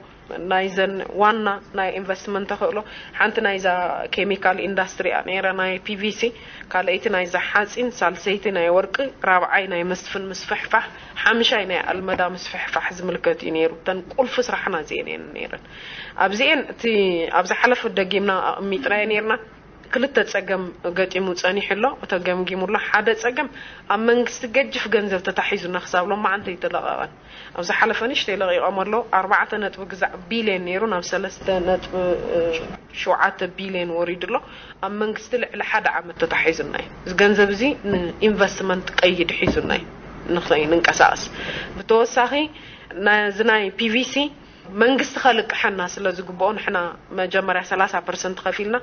ናይዘን ዋና ናይ ኢንቨስትመንት ተኽእሎ ሓንቲ ናይዛ ኬሚካል ኢንዳስትሪ እያ ነይራ፣ ናይ ፒ ቪ ሲ፣ ካልኣይቲ ናይዛ ሓፂን፣ ሳልሰይቲ ናይ ወርቂ፣ ራብዓይ ናይ መስፍን ምስፍሕፋሕ፣ ሓምሻይ ናይ ኣልመዳ ምስፍሕፋሕ ዝምልከት እዩ ነይሩ። እተን ቁልፊ ስራሕና እዚአን እየን ነይረን። ኣብዚአን እቲ ኣብ ዝሓለፈ ደጊምና ኣቐሚጥናዮ ነይርና። ክልተ ጸገም ገጢሙ ጸኒሑ ኣሎ። ተገምጊሙ ኣሎ። ሓደ ጸገም ኣብ መንግስቲ ገጅፍ ገንዘብ ተታሒዙና ክሳብ ሎማዓንቲ ኣይተለቐቐን። ኣብ ዝሓለፈ ንእሽተይ ለቒቖም ኣሎ። ኣርባዕተ ነጥቢ ግዛዕ ቢልዮን ነይሩ ናብ ሰለስተ ነጥቢ ሸውዓተ ቢልዮን ወሪዱ ኣሎ። ኣብ መንግስቲ ልዕሊ ሓደ ዓመት ተታሒዙና እዩ። እዚ ገንዘብ እዚ ንኢንቨስትመንት ቀይድ ሒዙና እዩ ንኸይንንቀሳቐስ። ብተወሳኺ ነዚ ናይ ፒቪሲ መንግስቲ ከልቅሐና ስለ ዝግብኦ ንሕና መጀመርያ ሰላሳ ፐርሰንት ከፊልና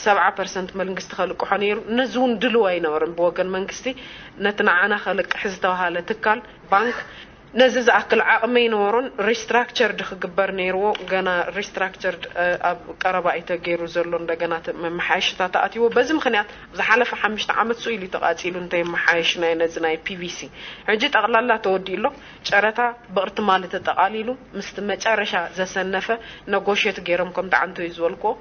ሰብዓ ፐርሰንት መንግስቲ ከልቅሖ ነይሩ። ነዚ እውን ድልው ኣይነበረን ብወገን መንግስቲ። ነቲ ንዓና ከልቅሕ ዝተባሃለ ትካል ባንክ ነዚ ዝኣክል ዓቕሚ ኣይነበሮን። ሪስትራክቸርድ ክግበር ነይርዎ። ገና ሪስትራክቸርድ ኣብ ቀረባ እዩ ተገይሩ ዘሎ። እንደገና ተ- መመሓየሽታት ኣትይዎ። በዚ ምክንያት ዝሓለፈ ሓሙሽተ ዓመት ስኡ ኢሉ ተቓፂሉ እንተይመሓየሽ ናይ ነዚ ናይ ፒቪሲ ሕጂ ጠቕላላ ተወዲኡ ኣሎ። ጨረታ ብቕርትማሊ ተጠቓሊሉ ምስቲ መጨረሻ ዘሰነፈ ነጎሽት ገይሮም ከምቲ ዓንቶ እዩ ዝበልክዎ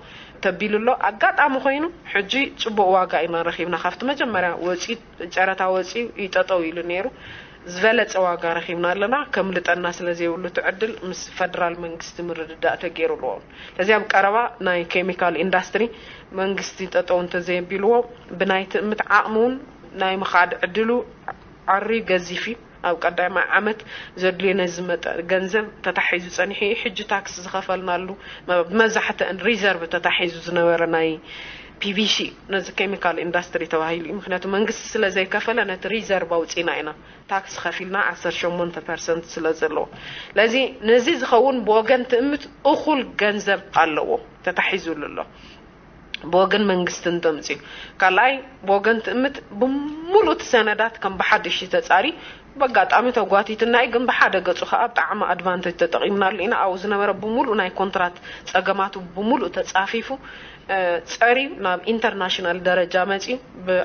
ተቢሉ ኣሎ። ኣጋጣሚ ኮይኑ ሕጂ ፅቡቕ ዋጋ ኢና ረኺብና። ካብቲ መጀመርያ ወፂኡ ጨረታ ወፂኡ ይጠጠው ኢሉ ነይሩ። ዝበለፀ ዋጋ ረኺብና ኣለና። ከምልጠና ስለ ዘይብሉ እቲ ዕድል ምስ ፈደራል መንግስቲ ምርድዳእ ተገይሩ ኣለዎ። ስለዚ ኣብ ቀረባ ናይ ኬሚካል ኢንዳስትሪ መንግስቲ ጠጠው እንተዘየቢልዎ ብናይ ትእምት ዓቕሚ እውን ናይ ምኻድ ዕድሉ ዓርዩ ገዚፍ እዩ። ኣብ ቀዳማይ ዓመት ዘድልዮ ነዚ መጠ ገንዘብ ተታሒዙ ጸኒሑ እዩ። ሕጂ ታክስ ዝኸፈልናሉ መ- ብመብዛሕትአን ሪዘርቭ ተታሒዙ ዝነበረ ናይ ፒቪሲ ነዚ ኬሚካል ኢንዳስትሪ ተባሂሉ እዩ። ምክንያቱ መንግስቲ ስለ ዘይከፈለ ነቲ ሪዘርቭ ኣውፂና ኢና ታክስ ከፊልና ዓሰርተ ሸሞንተ ፐርሰንት ስለ ዘለዎ። ስለዚ ነዚ ዝኸውን ብወገን ትእምት እኹል ገንዘብ ኣለዎ ተታሒዙሉ ኣሎ። ብወገን መንግስቲ እንተምፅኡ ካልኣይ ብወገን ትእምት ብሙሉእ እቲ ሰነዳት ከም ብሓድሽ ተፃሪ በጋጣሚ ተጓቲትና እዩ። ግን ብሓደ ገፁ ከዓ ብጣዕሚ ኣድቫንቴጅ ተጠቂምናሉ ኢና። ኣብኡ ዝነበረ ብሙሉእ ናይ ኮንትራት ፀገማቱ ብሙሉእ ተፃፊፉ ጸርዩ ናብ ኢንተርናሽናል ደረጃ መፅዩ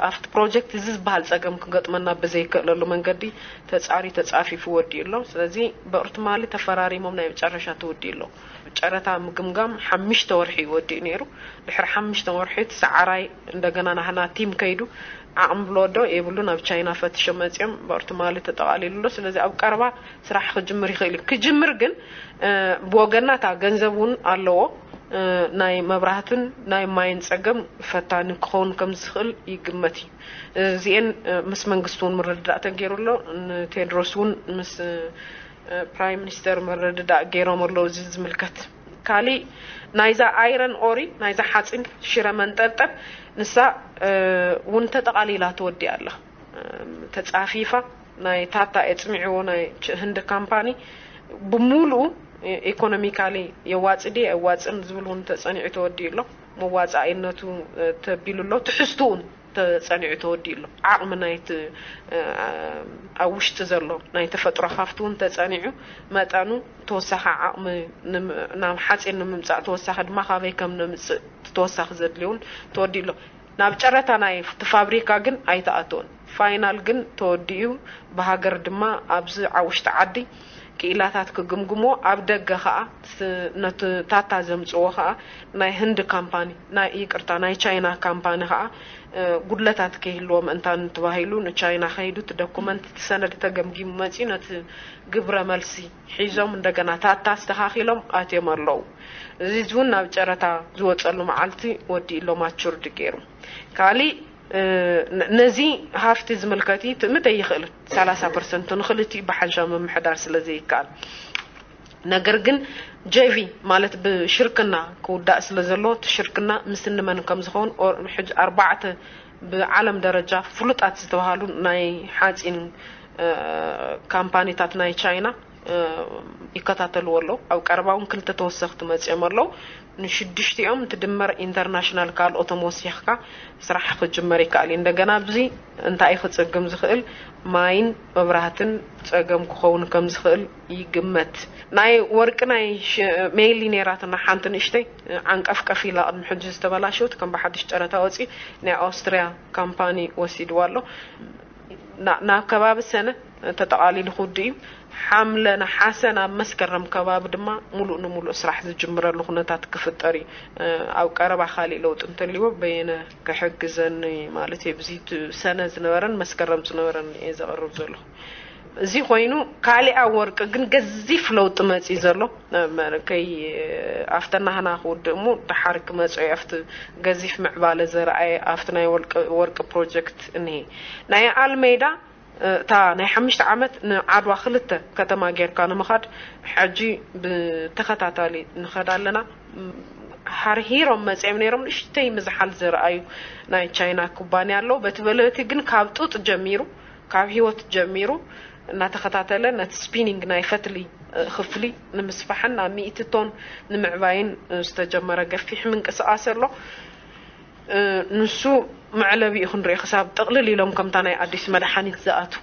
ኣብቲ ፕሮጀክት እዚ ዝበሃል ፀገም ክገጥመና ብዘይክእለሉ መንገዲ ተፃርዩ ተፃፊፉ ወዲኡ ኣሎ። ስለዚ ብቕርትማሊ ተፈራሪሞም ናይ መጨረሻ ተወዲኡ ኣሎ። ጨረታ ምግምጋም ሓሙሽተ ወርሒ እዩ ወዲኡ ነይሩ። ድሕሪ ሓሙሽተ ወርሒ እቲ ሰዓራይ እንደገና ናህና ቲም ከይዱ ዓቕሚ ብሎ ዶ የብሉ ናብ ቻይና ፈትሾም መፅኦም ብቕርትማሊ ተጠቓሊሉ ኣሎ። ስለዚ ኣብ ቀረባ ስራሕ ክጅምር ይኽእል እዩ። ክጅምር ግን ብወገና እታ ገንዘብ እውን ኣለዎ። ናይ መብራህትን ናይ ማይን ፀገም ፈታኒ ክኸውን ከም ዝኽእል ይግመት እዩ። እዚአን ምስ መንግስቲ እውን ምርድዳእ ተገይሩ ኣሎ። ንቴድሮስ እውን ምስ ፕራይም ሚኒስተር ምርድዳእ ገይሮም ኣለዉ። እዚ ዝምልከት ካሊእ ናይዛ ኣይረን ኦሪ ናይዛ ሓፂን ሽረ መንጠርጠር ንሳ እውን ተጠቓሊላ ተወዲኣ ኣላ። ተፃፊፋ ናይ ታታ የፅሚዕዎ ናይ ህንዲ ካምፓኒ ብሙሉኡ ኢኮኖሚካሊ የዋፅእ ድየ የዋፅእን ዝብል እውን ተፀኒዑ ተወዲኡ ኣሎ። መዋፃኢነቱ ተቢሉ ኣሎ። ትሕዝቱ እውን ተፀኒዑ ተወዲኡ ኣሎ። ዓቕሚ ናይቲ ኣብ ውሽጢ ዘሎ ናይ ተፈጥሮ ሃፍቲ እውን ተፀኒዑ መጠኑ ተወሳኺ ዓቕሚ ናብ ሓፂን ንምምፃእ ተወሳኺ ድማ ካበይ ከም ነምፅእ ተወሳኺ ዘድልዮ እውን ተወዲኡ ኣሎ። ናብ ጨረታ ናይ እቲ ፋብሪካ ግን ኣይተኣተወን። ፋይናል ግን ተወዲኡ ብሃገር ድማ ኣብዚ ዓውሽጢ ዓዲ ክኢላታት ክግምግሞ ኣብ ደገ ከዓ ነቲ ታታ ዘምፅዎ ከዓ ናይ ህንድ ካምፓኒ ናይ ይቅርታ ናይ ቻይና ካምፓኒ ከዓ ጉድለታት ከይህልዎ ምእንታን ተባሂሉ ንቻይና ከይዱ እቲ ዶኩመንት እቲ ሰነድ ተገምጊሙ መፂኡ ነቲ ግብረ መልሲ ሒዞም እንደገና ታታ ኣስተኻኺሎም ኣትዮም ኣለዉ። እዚ እውን ናብ ጨረታ ዝወፀሉ መዓልቲ ወዲኡ ኣሎ ማቹርድ ገይሩ። ካሊእ ነዚ ሃፍቲ ዝምልከት ትእምት ኣይኽእልን። ሰላሳ ፐርሰንት ንክልቲኡ ብሓንሻ ምምሕዳር ስለ ዘይከኣል ነገር ግን ጀቪ ማለት ብሽርክና ክውዳእ ስለ ዘለዎ እቲ ሽርክና ምስ እንመን ከም ዝኸውን ሕጂ ኣርባዕተ ብዓለም ደረጃ ፍሉጣት ዝተባሃሉ ናይ ሓፂን ካምፓኒታት ናይ ቻይና ይከታተልዎ ኣለዉ። ኣብ ቀረባ እውን ክልተ ተወሰኽቲ መፅኦም ኣለዉ። ንሽዱሽቲኦም ትድመር ኢንተርናሽናል ካልኦቶም ወሲኽካ ስራሕ ክጅመር ይከኣል እዩ። እንደገና ኣብዚ እንታይ ክፅግም ዝኽእል ማይን መብራህትን ፀገም ክኸውን ከም ዝኽእል ይግመት። ናይ ወርቂ ናይ ሜሊ ነይራትና ሓንቲ ንእሽተይ ዓንቀፍቀፍ ኢላ ቅድሚ ሕጂ ዝተበላሸወት ከም ብሓድሽ ጨረታ ወፂ ናይ ኣውስትሪያ ካምፓኒ ወሲድዋ ኣሎ። ናብ ከባቢ ሰነ ተጠቓሊሉ ክውድእ እዩ። ሓምለ ነሓሰ ናብ መስከረም ከባቢ ድማ ሙሉእ ንሙሉእ ስራሕ ዝጅምረሉ ኩነታት ክፍጠር እዩ። ኣብ ቀረባ ካሊእ ለውጢ እንተልዎ በየነ ክሕግዘኒ ማለት እዩ። ብዚ ሰነ ዝነበረን መስከረም ዝነበረን እየ ዘቕርብ ዘለኹ። እዚ ኮይኑ፣ ካሊኣ ወርቂ ግን ገዚፍ ለውጢ መፂ ዘሎ። ከይ ኣብተናህና ክውድእ እሞ፣ ድሓር ክመፅኦ እዩ። ኣብቲ ገዚፍ ምዕባለ ዘርኣየ ኣብቲ ናይ ወርቂ ፕሮጀክት እኒሄ። ናይ ኣልሜዳ፣ እታ ናይ ሓሙሽተ ዓመት ንዓድዋ ክልተ ከተማ ጌርካ ንምኻድ፣ ሕጂ ብተኸታታሊ ንኸዳ ኣለና። ሃርሂሮም መፅኦም ነይሮም፣ ንእሽተይ ምዝሓል ዘርኣዩ ናይ ቻይና ኩባንያ ኣለዉ። በቲ በለቲ ግን ካብ ጡጥ ጀሚሩ፣ ካብ ህይወት ጀሚሩ እናተኸታተለ፣ ነቲ ስፒኒንግ ናይ ፈትሊ ክፍሊ ንምስፋሕን ናብ ሚእቲ ቶን ንምዕባይን ዝተጀመረ ገፊሕ ምንቅስቃስ ኣሎ። ንሱ መዕለቢኡ ክንሪኦ፣ ክሳብ ጥቕልል ኢሎም ከምታ ናይ ኣዲስ መድሓኒት ዝኣቱ።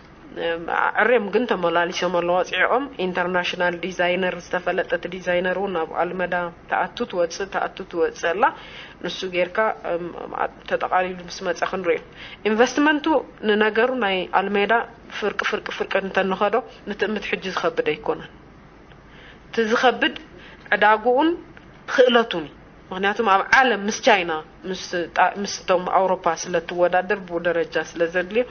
ዕርዮም ግን ተመላሊሶም ኣለዉ። ኣፅዒቖም፣ ኢንተርናሽናል ዲዛይነር፣ ዝተፈለጠት ዲዛይነር እውን ናብ ኣልመዳ ተኣቱ ትወፅእ፣ ተኣቱ ትወፅእ ኣላ። ንሱ ጌርካ ተጠቓሊሉ ምስ መፀ ክንሪኦ። ኢንቨስትመንቱ፣ ንነገሩ፣ ናይ ኣልሜዳ ፍርቂ ፍርቂ ፍርቂ እንተንኸዶ፣ ንትእምት ሕጂ ዝኸብድ ኣይኮነን። እቲ ዝኸብድ ዕዳግኡን ክእለቱን እዩ። ምክንያቱም ኣብ ዓለም ምስ ቻይና፣ ምስቶም ኣውሮፓ ስለትወዳደር፣ ብኡ ደረጃ ስለ ዘድልዮ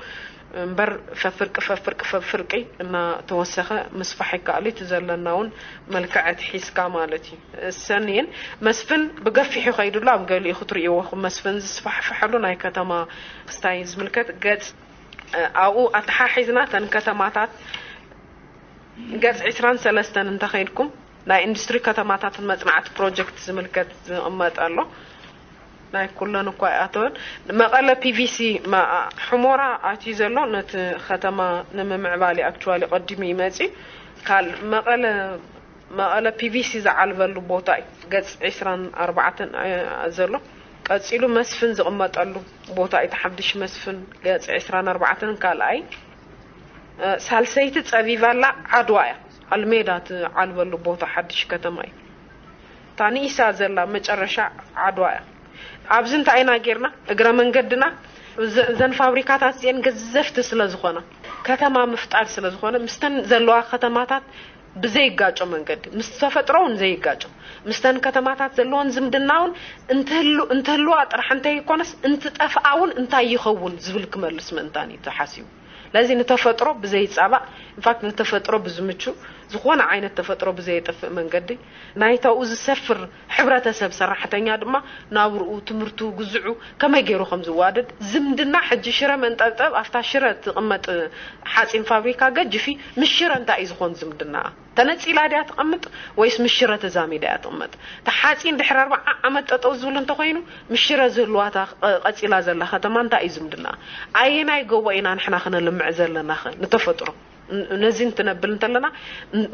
እምበር፣ ፈፍርቂ ፈፍርቂ ፈፍርቂ እናተወሰኸ ምስፋሕ ይከኣል እዩ። እቲ ዘለና እውን መልክዕ ኣትሒዝካ ማለት እዩ። እሰን እየን። መስፍን ብገፊሑ ከይዱ ኣሎ። ኣብ ገሊኡ ክትርእይዎ፣ መስፍን ዝስፋሕፍሐሉ ናይ ከተማ ክስታይ ዝምልከት ገጽ፣ ኣብኡ ኣተሓሒዝና እተን ከተማታት ገጽ ዕስራን ሰለስተን እንተኸይድኩም፣ ናይ ኢንዱስትሪ ከተማታትን መጽናዕቲ ፕሮጀክት ዝምልከት ዝቕመጥ ኣሎ። ናይ ኩለን እኳ ኣይኣተወን። መቐለ ፒቪሲ፣ ሕሞራ ኣትዩ ዘሎ፣ ነቲ ከተማ ንምምዕባል ኣክቹዋሊ ቀዲሙ ይመጽእ። ካል መቐለ መቐለ ፒቪሲ ዝዓልበሉ ቦታ እዩ፣ ገጽ ዕስራን ኣርባዕተን ዘሎ። ቀጺሉ መስፍን ዝቕመጠሉ ቦታ እዩ፣ እቲ ሓድሽ መስፍን፣ ገጽ ዕስራን ኣርባዕተን ካልኣይ። ሳልሰይቲ ጸቢባላ ዓድዋ እያ። ኣልሜዳ ትዓልበሉ ቦታ ሓድሽ ከተማ እዩ። እታ ንኢሳ ዘላ መጨረሻ ዓድዋ እያ። ኣብዚ እንታይ ኢና ጌርና? እግረ መንገድና፣ እዘን ፋብሪካታት እዚአን ገዘፍቲ ስለ ዝኾና፣ ከተማ ምፍጣር ስለ ዝኾነ፣ ምስተን ዘለዋ ከተማታት ብዘይጋጮ መንገዲ፣ ምስ ተፈጥሮ እውን ዘይጋጮ፣ ምስተን ከተማታት ዘለዎን ዝምድና እውን እንትህልዋ ጥራሕ እንተይኮነስ፣ እንትጠፍኣ እውን እንታይ ይኸውን ዝብል ክመልስ ምእንታን እዩ ተሓሲቡ። ለዚ ንተፈጥሮ ብዘይጻባእ፣ ኢንፋክት ንተፈጥሮ ብዝምቹ፣ ዝኾነ ዓይነት ተፈጥሮ ብዘየጥፍእ መንገዲ፣ ናይታኡ ዝሰፍር ሕብረተሰብ ሰራሕተኛ ድማ ናብርኡ፣ ትምህርቱ፣ ግዝዑ ከመይ ገይሩ ከም ዝዋደድ ዝምድና። ሕጂ ሽረ መንጠብጠብ ኣብታ ሽረ ትቕመጥ ሓፂን ፋብሪካ ገጅፊ ምስ ሽረ እንታይ እዩ ዝኾን ዝምድና? ተነፂላ ድያ ትቐምጥ ወይስ ምስ ሽረ ተዛሚዳ እያ ትቕመጥ? ተሓፂን ድሕሪ ኣርባዓ ዓመት ጠጠው ዝብል እንተኾይኑ፣ ምስ ሽረ ዝህልዋታ ቀፂላ ዘላ ከተማ እንታይ እዩ ዝምድና? ኣየናይ ጎቦ ኢና ንሕና ክነልምዕ ዘለናኸ ንተፈጥሮ? ነዚ እንትነብል እንተለና፣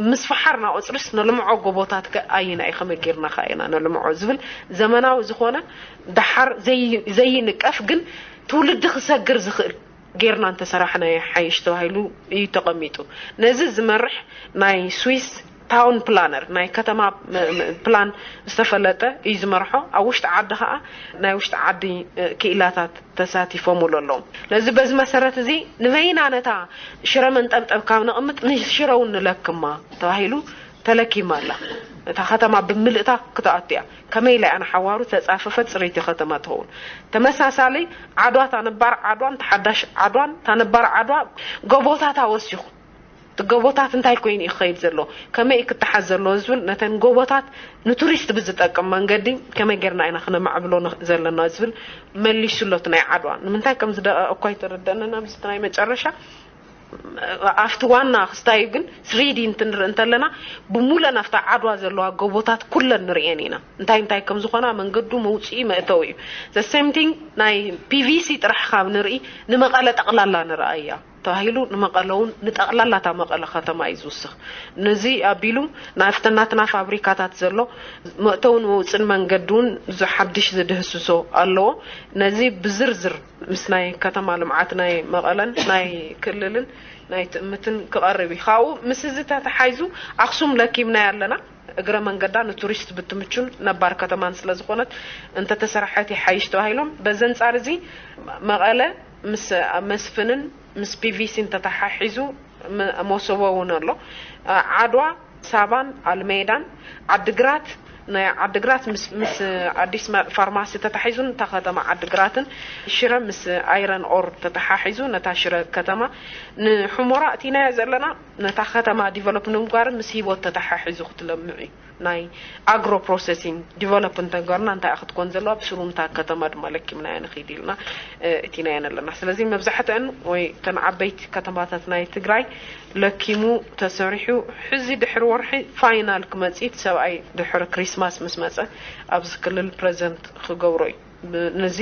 ምስ ፈሓርና ቁፅርስ ነልምዖ ጎቦታት ከ ኣየናይ ከመይ ጌርና ከ ኢና ነልምዖ ዝብል ዘመናዊ ዝኾነ፣ ደሓር ዘይንቀፍ ግን ትውልዲ ክሰግር ዝኽእል ጌርና እንተሰራሕና ይሓይሽ ተባሂሉ እዩ ተቐሚጡ። ነዚ ዝመርሕ ናይ ስዊስ ታውን ፕላነር፣ ናይ ከተማ ፕላን ዝተፈለጠ እዩ ዝመርሖ። ኣብ ውሽጢ ዓዲ ከዓ ናይ ውሽጢ ዓዲ ክኢላታት ተሳቲፎምሉ ኣለዉ። ነዚ በዚ መሰረት እዚ ንበይና ነታ ሽረ መንጠብጠብ ካብ ነቕምጥ ንሽረ እውን ንለክማ ተባሂሉ ተለኪማ ኣላ። እታ ከተማ ብምልእታ ክትኣቱ እያ። ከመይ ኢላ እያ ንሓዋሩ ተጻፈፈት ጽርይቲ ከተማ ትኸውን? ተመሳሳሊ ዓድዋ፣ እታ ነባር ዓድዋን እታ ሓዳሽ ዓድዋን፣ እታ ነባር ዓድዋ ጎቦታታ ወሲኹ፣ እቲ ጎቦታት እንታይ ኮይኑ እዩ ክኸይድ ዘለዎ፣ ከመይ እዩ ክተሓዝ ዘለዎ ዝብል፣ ነተን ጎቦታት ንቱሪስት ብዝጠቅም መንገዲ ከመይ ጌርና ኢና ክነማዕብሎ ዘለና ዝብል መሊሱ ኣሎ እቲ ናይ ዓድዋ። ንምንታይ ከም ዝደቐቐ እኳ ኣይተረደአንን። ኣብዚ ናይ መጨረሻ ኣብቲ ዋና ክስታዩ ግን ስሪዲ እንትንርኢ እንተለና፣ ብሙለን ኣብታ ዓድዋ ዘለዋ ጎቦታት ኩለን ንርእየን ኢና፣ እንታይ እንታይ ከም ዝኾና፣ መንገዱ፣ መውፅኢ መእተዊ እዩ። The same thing ናይ ፒቪሲ ጥራሕ ካብ ንርኢ፣ ንመቐለ ጠቕላላ ንረኣያ ተባሂሉ፣ ንመቐለ እውን፣ ንጠቕላላ እታ መቐለ ከተማ እዩ ዝውስኽ። ነዚ ኣቢሉ ናብቲ ናትና ፋብሪካታት ዘሎ መእተውን መውፅን መንገዲ እውን፣ እዚ ሓድሽ ዝድህስሶ ኣለዎ። ነዚ ብዝርዝር ምስ ናይ ከተማ ልምዓት ናይ መቐለን ናይ ክልልን ናይ ትእምትን ክቐርብ እዩ። ካብኡ ምስ እዚ ተተሓይዙ፣ ኣኽሱም ለኪምናያ ኣለና። እግረ መንገዳ ንቱሪስት ብትምቹን ነባር ከተማን ስለ ዝኾነት፣ እንተተሰራሐት ይሓይሽ ተባሂሎም፣ በዚ ኣንጻር እዚ መቐለ ምስ መስፍንን ምስ ፒቪሲን ተተሓሒዙ፣ መ-፣ መሶቦ እውን ኣሎ። ዓድዋ፣ ሳባን ኣልሜዳን፣ ዓድግራት፣ ናይ ዓድግራት ምስ ምስ ኣዲስ መ- ፋርማሲ ተታሒዙ፣ ነታ ከተማ ዓድግራትን ሽረ ምስ ኣይረን ኦር ተተሓሒዙ፣ ነታ ሽረ ከተማ ንሑሞራ እቲናዮ ዘለና፣ ነታ ከተማ ዲቨሎፕ ንምግባር ምስ ሂቦት ተተሓሒዙ ክትለምዕ እዩ። ናይ ኣግሮ ፕሮሰሲንግ ዲቨሎፕ እንተገርና እንታይ ክትኮን ዘለዋ፣ ብስሩ ነታ ከተማ ድማ ለኪምናያ ንኽይድ ኢልና እቲናየን ኣለና። ስለዚ መብዛሕትአን ወይ ተን ዓበይቲ ከተማታት ናይ ትግራይ ለኪሙ ተሰሪሑ፣ ሕዚ ድሕሪ ወርሒ ፋይናል ክመጽእ፣ እቲ ሰብኣይ ድሕሪ ክሪስማስ ምስ መጸ ኣብዚ ክልል ፕረዘንት ክገብሮ እዩ። ነዚ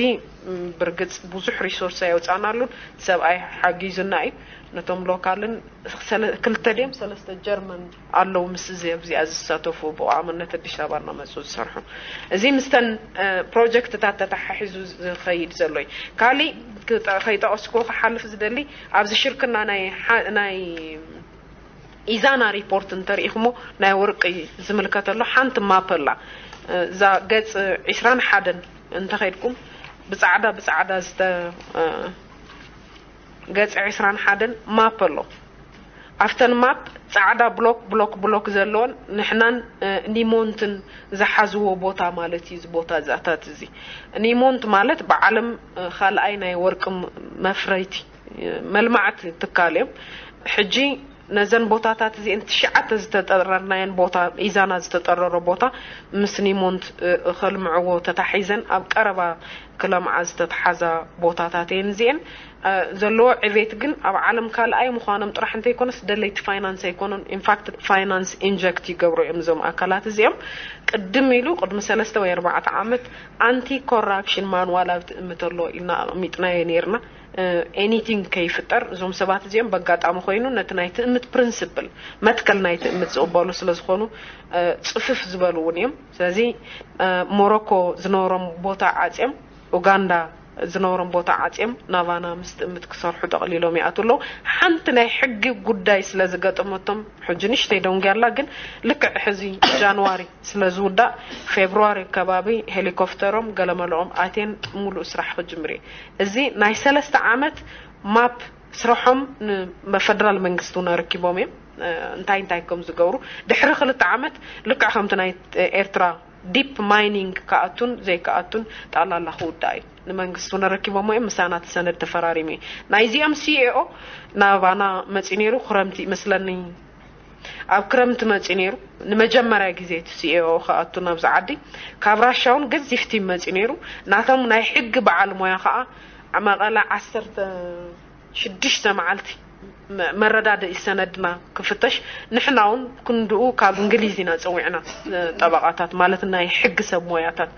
ብርግጽ ብዙሕ ሪሶርስ ኣየውጻእናሉን፣ ሰብኣይ ሓጊዙና እዩ። ነቶም ሎካልን ክልተ ድም ሰለስተ ጀርመን ኣለዉ ምስ እዚ ኣብዚኣ ዝሳተፉ ብቋምነት ኣዲስ ኣበባ እናመፁ ዝሰርሑ። እዚ ምስተን ፕሮጀክትታት ተተሓሒዙ ዝኸይድ ዘሎ እዩ። ካሊእ ከይጠቐስኩ ክሓልፍ ዝደሊ፣ ኣብዚ ሽርክና ናይ ኢዛና ሪፖርት እንተሪኢኹሞ ናይ ወርቂ ዝምልከተሉ ሓንቲ ማፕ ኣላ። እዛ ገፅ ዕስራን ሓደን እንተኸይድኩም ብፃዕዳ ብፃዕዳ ዝተ ገፅ ዕስራን ሓደን ማፕ ኣሎ። ኣብተን ማፕ ፃዕዳ ብሎክ ብሎክ ብሎክ ዘለዎን ንሕናን ኒሞንትን ዝሓዝዎ ቦታ ማለት እዩ። እዚ ቦታ እዛታት እዚ ኒሞንት ማለት ብዓለም ካልኣይ ናይ ወርቂ መፍረይቲ መልማዕቲ ትካል እዮም። ሕጂ ነዘን ቦታታት እዚአን ትሽዓተ ዝተጠረርናየን ቦታ፣ ኢዛና ዝተጠረሮ ቦታ ምስ ኒሞንት ከልምዕዎ ተታሒዘን ኣብ ቀረባ ክለምዓ ዝተተሓዛ ቦታታት እየን እዚአን። ዘለዎ ዕቤት ግን ኣብ ዓለም ካልኣይ ምዃኖም ጥራሕ እንተይኮነስ ደለይቲ ፋይናንስ ኣይኮኑን። ኢንፋክት ፋይናንስ ኢንጀክት ይገብሩ እዮም እዞም ኣካላት እዚኦም። ቅድም ኢሉ ቅድሚ ሰለስተ ወይ ኣርባዕተ ዓመት ኣንቲ ኮራፕሽን ማንዋል ኣብ ትእምት ኣሎ ኢልና ኣቕሚጥናዮ ነይርና። ኤኒቲንግ ከይፍጠር እዞም ሰባት እዚኦም በጋጣሚ ኮይኑ ነቲ ናይ ትእምት ፕሪንስፕል መትከል ናይ ትእምት ዝቕበሉ ስለ ዝኾኑ ጽፍፍ ዝበሉ እውን እዮም። ስለዚ ሞሮኮ ዝነበሮም ቦታ ዓፅዮም፣ ኡጋንዳ ዝነበሮም ቦታ ዓፅዮም ናባና ምስ ትእምት ክሰርሑ ጠቕሊሎም ይኣትዉ ኣለዉ። ሓንቲ ናይ ሕጊ ጉዳይ ስለ ዝገጠመቶም ሕጂ ንሽተይ ደንጉያ ኣላ፣ ግን ልክዕ ሕዚ ጃንዋሪ ስለ ዝውዳእ ፌብሩዋሪ ከባቢ ሄሊኮፍተሮም ገለመለኦም ኣትየን ሙሉእ ስራሕ ክጅምር እዩ። እዚ ናይ ሰለስተ ዓመት ማፕ ስርሖም ንፈደራል መንግስቲ እውን ኣረኪቦም እዮም። እንታይ እንታይ ከም ዝገብሩ ድሕሪ ክልተ ዓመት ልክዕ ከምቲ ናይ ኤርትራ ዲፕ ማይኒንግ ክኣቱን ዘይክኣቱን ጠቕላላ ክውዳእ እዩ። ንመንግስቲ እውን ኣረኪቦሞ እዮም። ምሳና እቲ ሰነድ ተፈራሪሙ እዩ። ናይዚኦም ሲኤኦ ናባና መፂኡ ነይሩ። ክረምቲ ይመስለኒ ኣብ ክረምቲ መፂኡ ነይሩ። ንመጀመርያ ግዜ እቲ ሲኤኦ ክኣቱ ናብዚ ዓዲ ካብ ራሻ እውን ገዚፍ ቲም መፂኡ ነይሩ። ናቶም ናይ ሕጊ በዓል ሞያ ከዓ መቐለ ዓሰርተ ሽዱሽተ መዓልቲ መረዳድኢ ሰነድና ክፍተሽ፣ ንሕና እውን ክንድኡ ካብ እንግሊዝ ኢና ፀዊዕና፣ ጠበቓታት ማለት ናይ ሕጊ ሰብ ሞያታት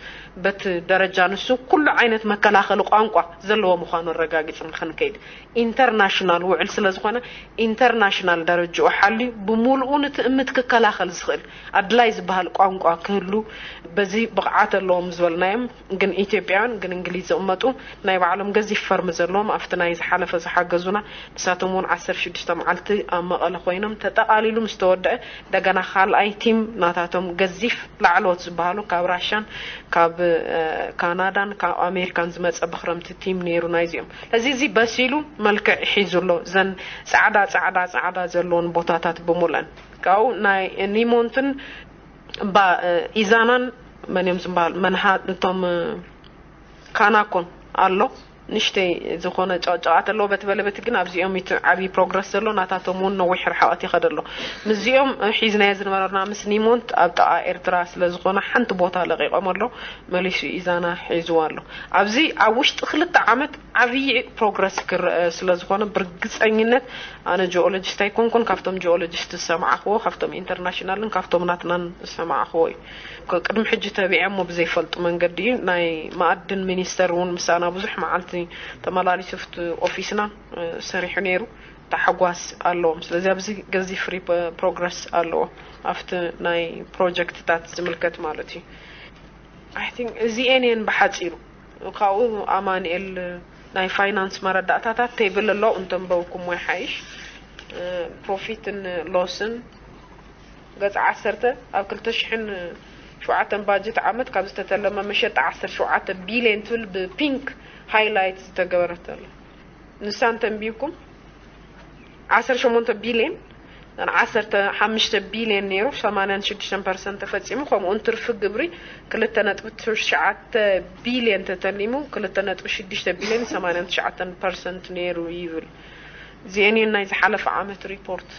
በቲ ደረጃ ንሱ ኩሉ ዓይነት መከላኸሊ ቋንቋ ዘለዎ ምዃኑ ኣረጋጊፅና ክንከይድ። ኢንተርናሽናል ውዕል ስለ ዝኾነ ኢንተርናሽናል ደረጅኡ ሓልዩ ብምሉኡ ንትእምት ክከላኸል ዝኽእል ኣድላይ ዝበሃል ቋንቋ ክህሉ በዚ ብቕዓት ኣለዎም ዝበልናዮም ግን ኢትዮጵያውያን ግን እንግሊዝ ዝቕመጡ ናይ ባዕሎም ገዚፍ ፈርም ዘለዎም ኣብቲ ናይ ዝሓለፈ ዝሓገዙና ንሳቶም እውን ዓሰርተ ሽዱሽተ መዓልቲ ኣብ መቐለ ኮይኖም ተጠቓሊሉ ምስ ተወደአ እንደገና ካልኣይ ቲም ናታቶም ገዚፍ ላዕለዎት ዝበሃሉ ካብ ራሻን ካብ ካናዳን ካብ ኣሜሪካን ዝመፀ ብክረምቲ ቲም ነይሩ ናይዚኦም። እዚ እዚ በሲሉ መልክዕ ሒዙ ኣሎ። እዘን ፃዕዳ ፃዕዳ ፃዕዳ ዘለዎን ቦታታት ብምለን ካብኡ ናይ ኒሞንትን ኢዛናን መን እዮም ዝበሃል መንሃ እቶም ካናኮን ኣሎ ንሽተይ ዝኾነ ጨቕጨቓት ኣለዎ። በቲ በለበቲ ግን ኣብዚኦም እቲ ዓብዪ ፕሮግረስ ዘሎ ናታቶም እውን ነዊሕ ርሕቐት ይኸደ ኣሎ። ምስዚኦም ሒዝናዮ ዝነበርና ምስ ኒሞንት ኣብ ጥቓ ኤርትራ ስለ ዝኾነ ሓንቲ ቦታ ለቒቖም ኣሎ መሊሱ ኢዛና ሒዝዋ ኣሎ። ኣብዚ ኣብ ውሽጢ ክልተ ዓመት ዓብዪ ፕሮግረስ ክረአ ስለ ዝኾነ ብርግፀኝነት ኣነ ጂኦሎጂስት ኣይኮንኩን ካብቶም ጂኦሎጂስት ዝሰማዕኽዎ ካብቶም ኢንተርናሽናልን ካብቶም ናትናን ዝሰማዕኽዎ እዩ። ቅድሚ ሕጂ ተቢዐሞ ብዘይፈልጡ መንገዲ እዩ። ናይ መኣድን ሚኒስተር እውን ምሳና ብዙሕ መዓልቲ ተመላሊሱ ኣብቲ ኦፊስና ሰሪሑ ነይሩ። ታሕጓስ ኣለዎም። ስለዚ ኣብዚ ገዚፍ ፕሮግረስ ኣለዎ ኣብቲ ናይ ፕሮጀክትታት ዝምልከት ማለት እዩ። ኣይ ቲንክ እዚኤን እየን ብሓፂሩ። ካብኡ ኣማንኤል ናይ ፋይናንስ መረዳእታታት ቴብል ኣሎ እንተንበብኩሞ ይሓይሽ። ፕሮፊትን ሎስን ገጽ ዓሰርተ ኣብ ክልተ ሽሕን ሸውዓተን ባጀት ዓመት ካብ ዝተተለመ መሸጣ ዓሰርተ ሸውዓተ ቢልዮን ትብል ብፒንክ ሃይላይት ዝተገበረት ኣላ። ንሳ እንተንቢብኩም ዓሰርተ ሸሞንተ ቢልዮን ዓሰርተ ሓሙሽተ ቢልዮን ነይሩ፣ ሰማንያን ሽዱሽተን ፐርሰንት ተፈጺሙ። ከምኡ እውን ትርፊ ግብሪ ክልተ ነጥቢ ትሽዓተ ቢልዮን ተተሊሙ፣ ክልተ ነጥቢ ሽዱሽተ ቢልዮን ሰማንያን ትሽዓተን ፐርሰንት ነይሩ ይብል። እዚአን እየን ናይ ዝሓለፈ ዓመት ሪፖርት።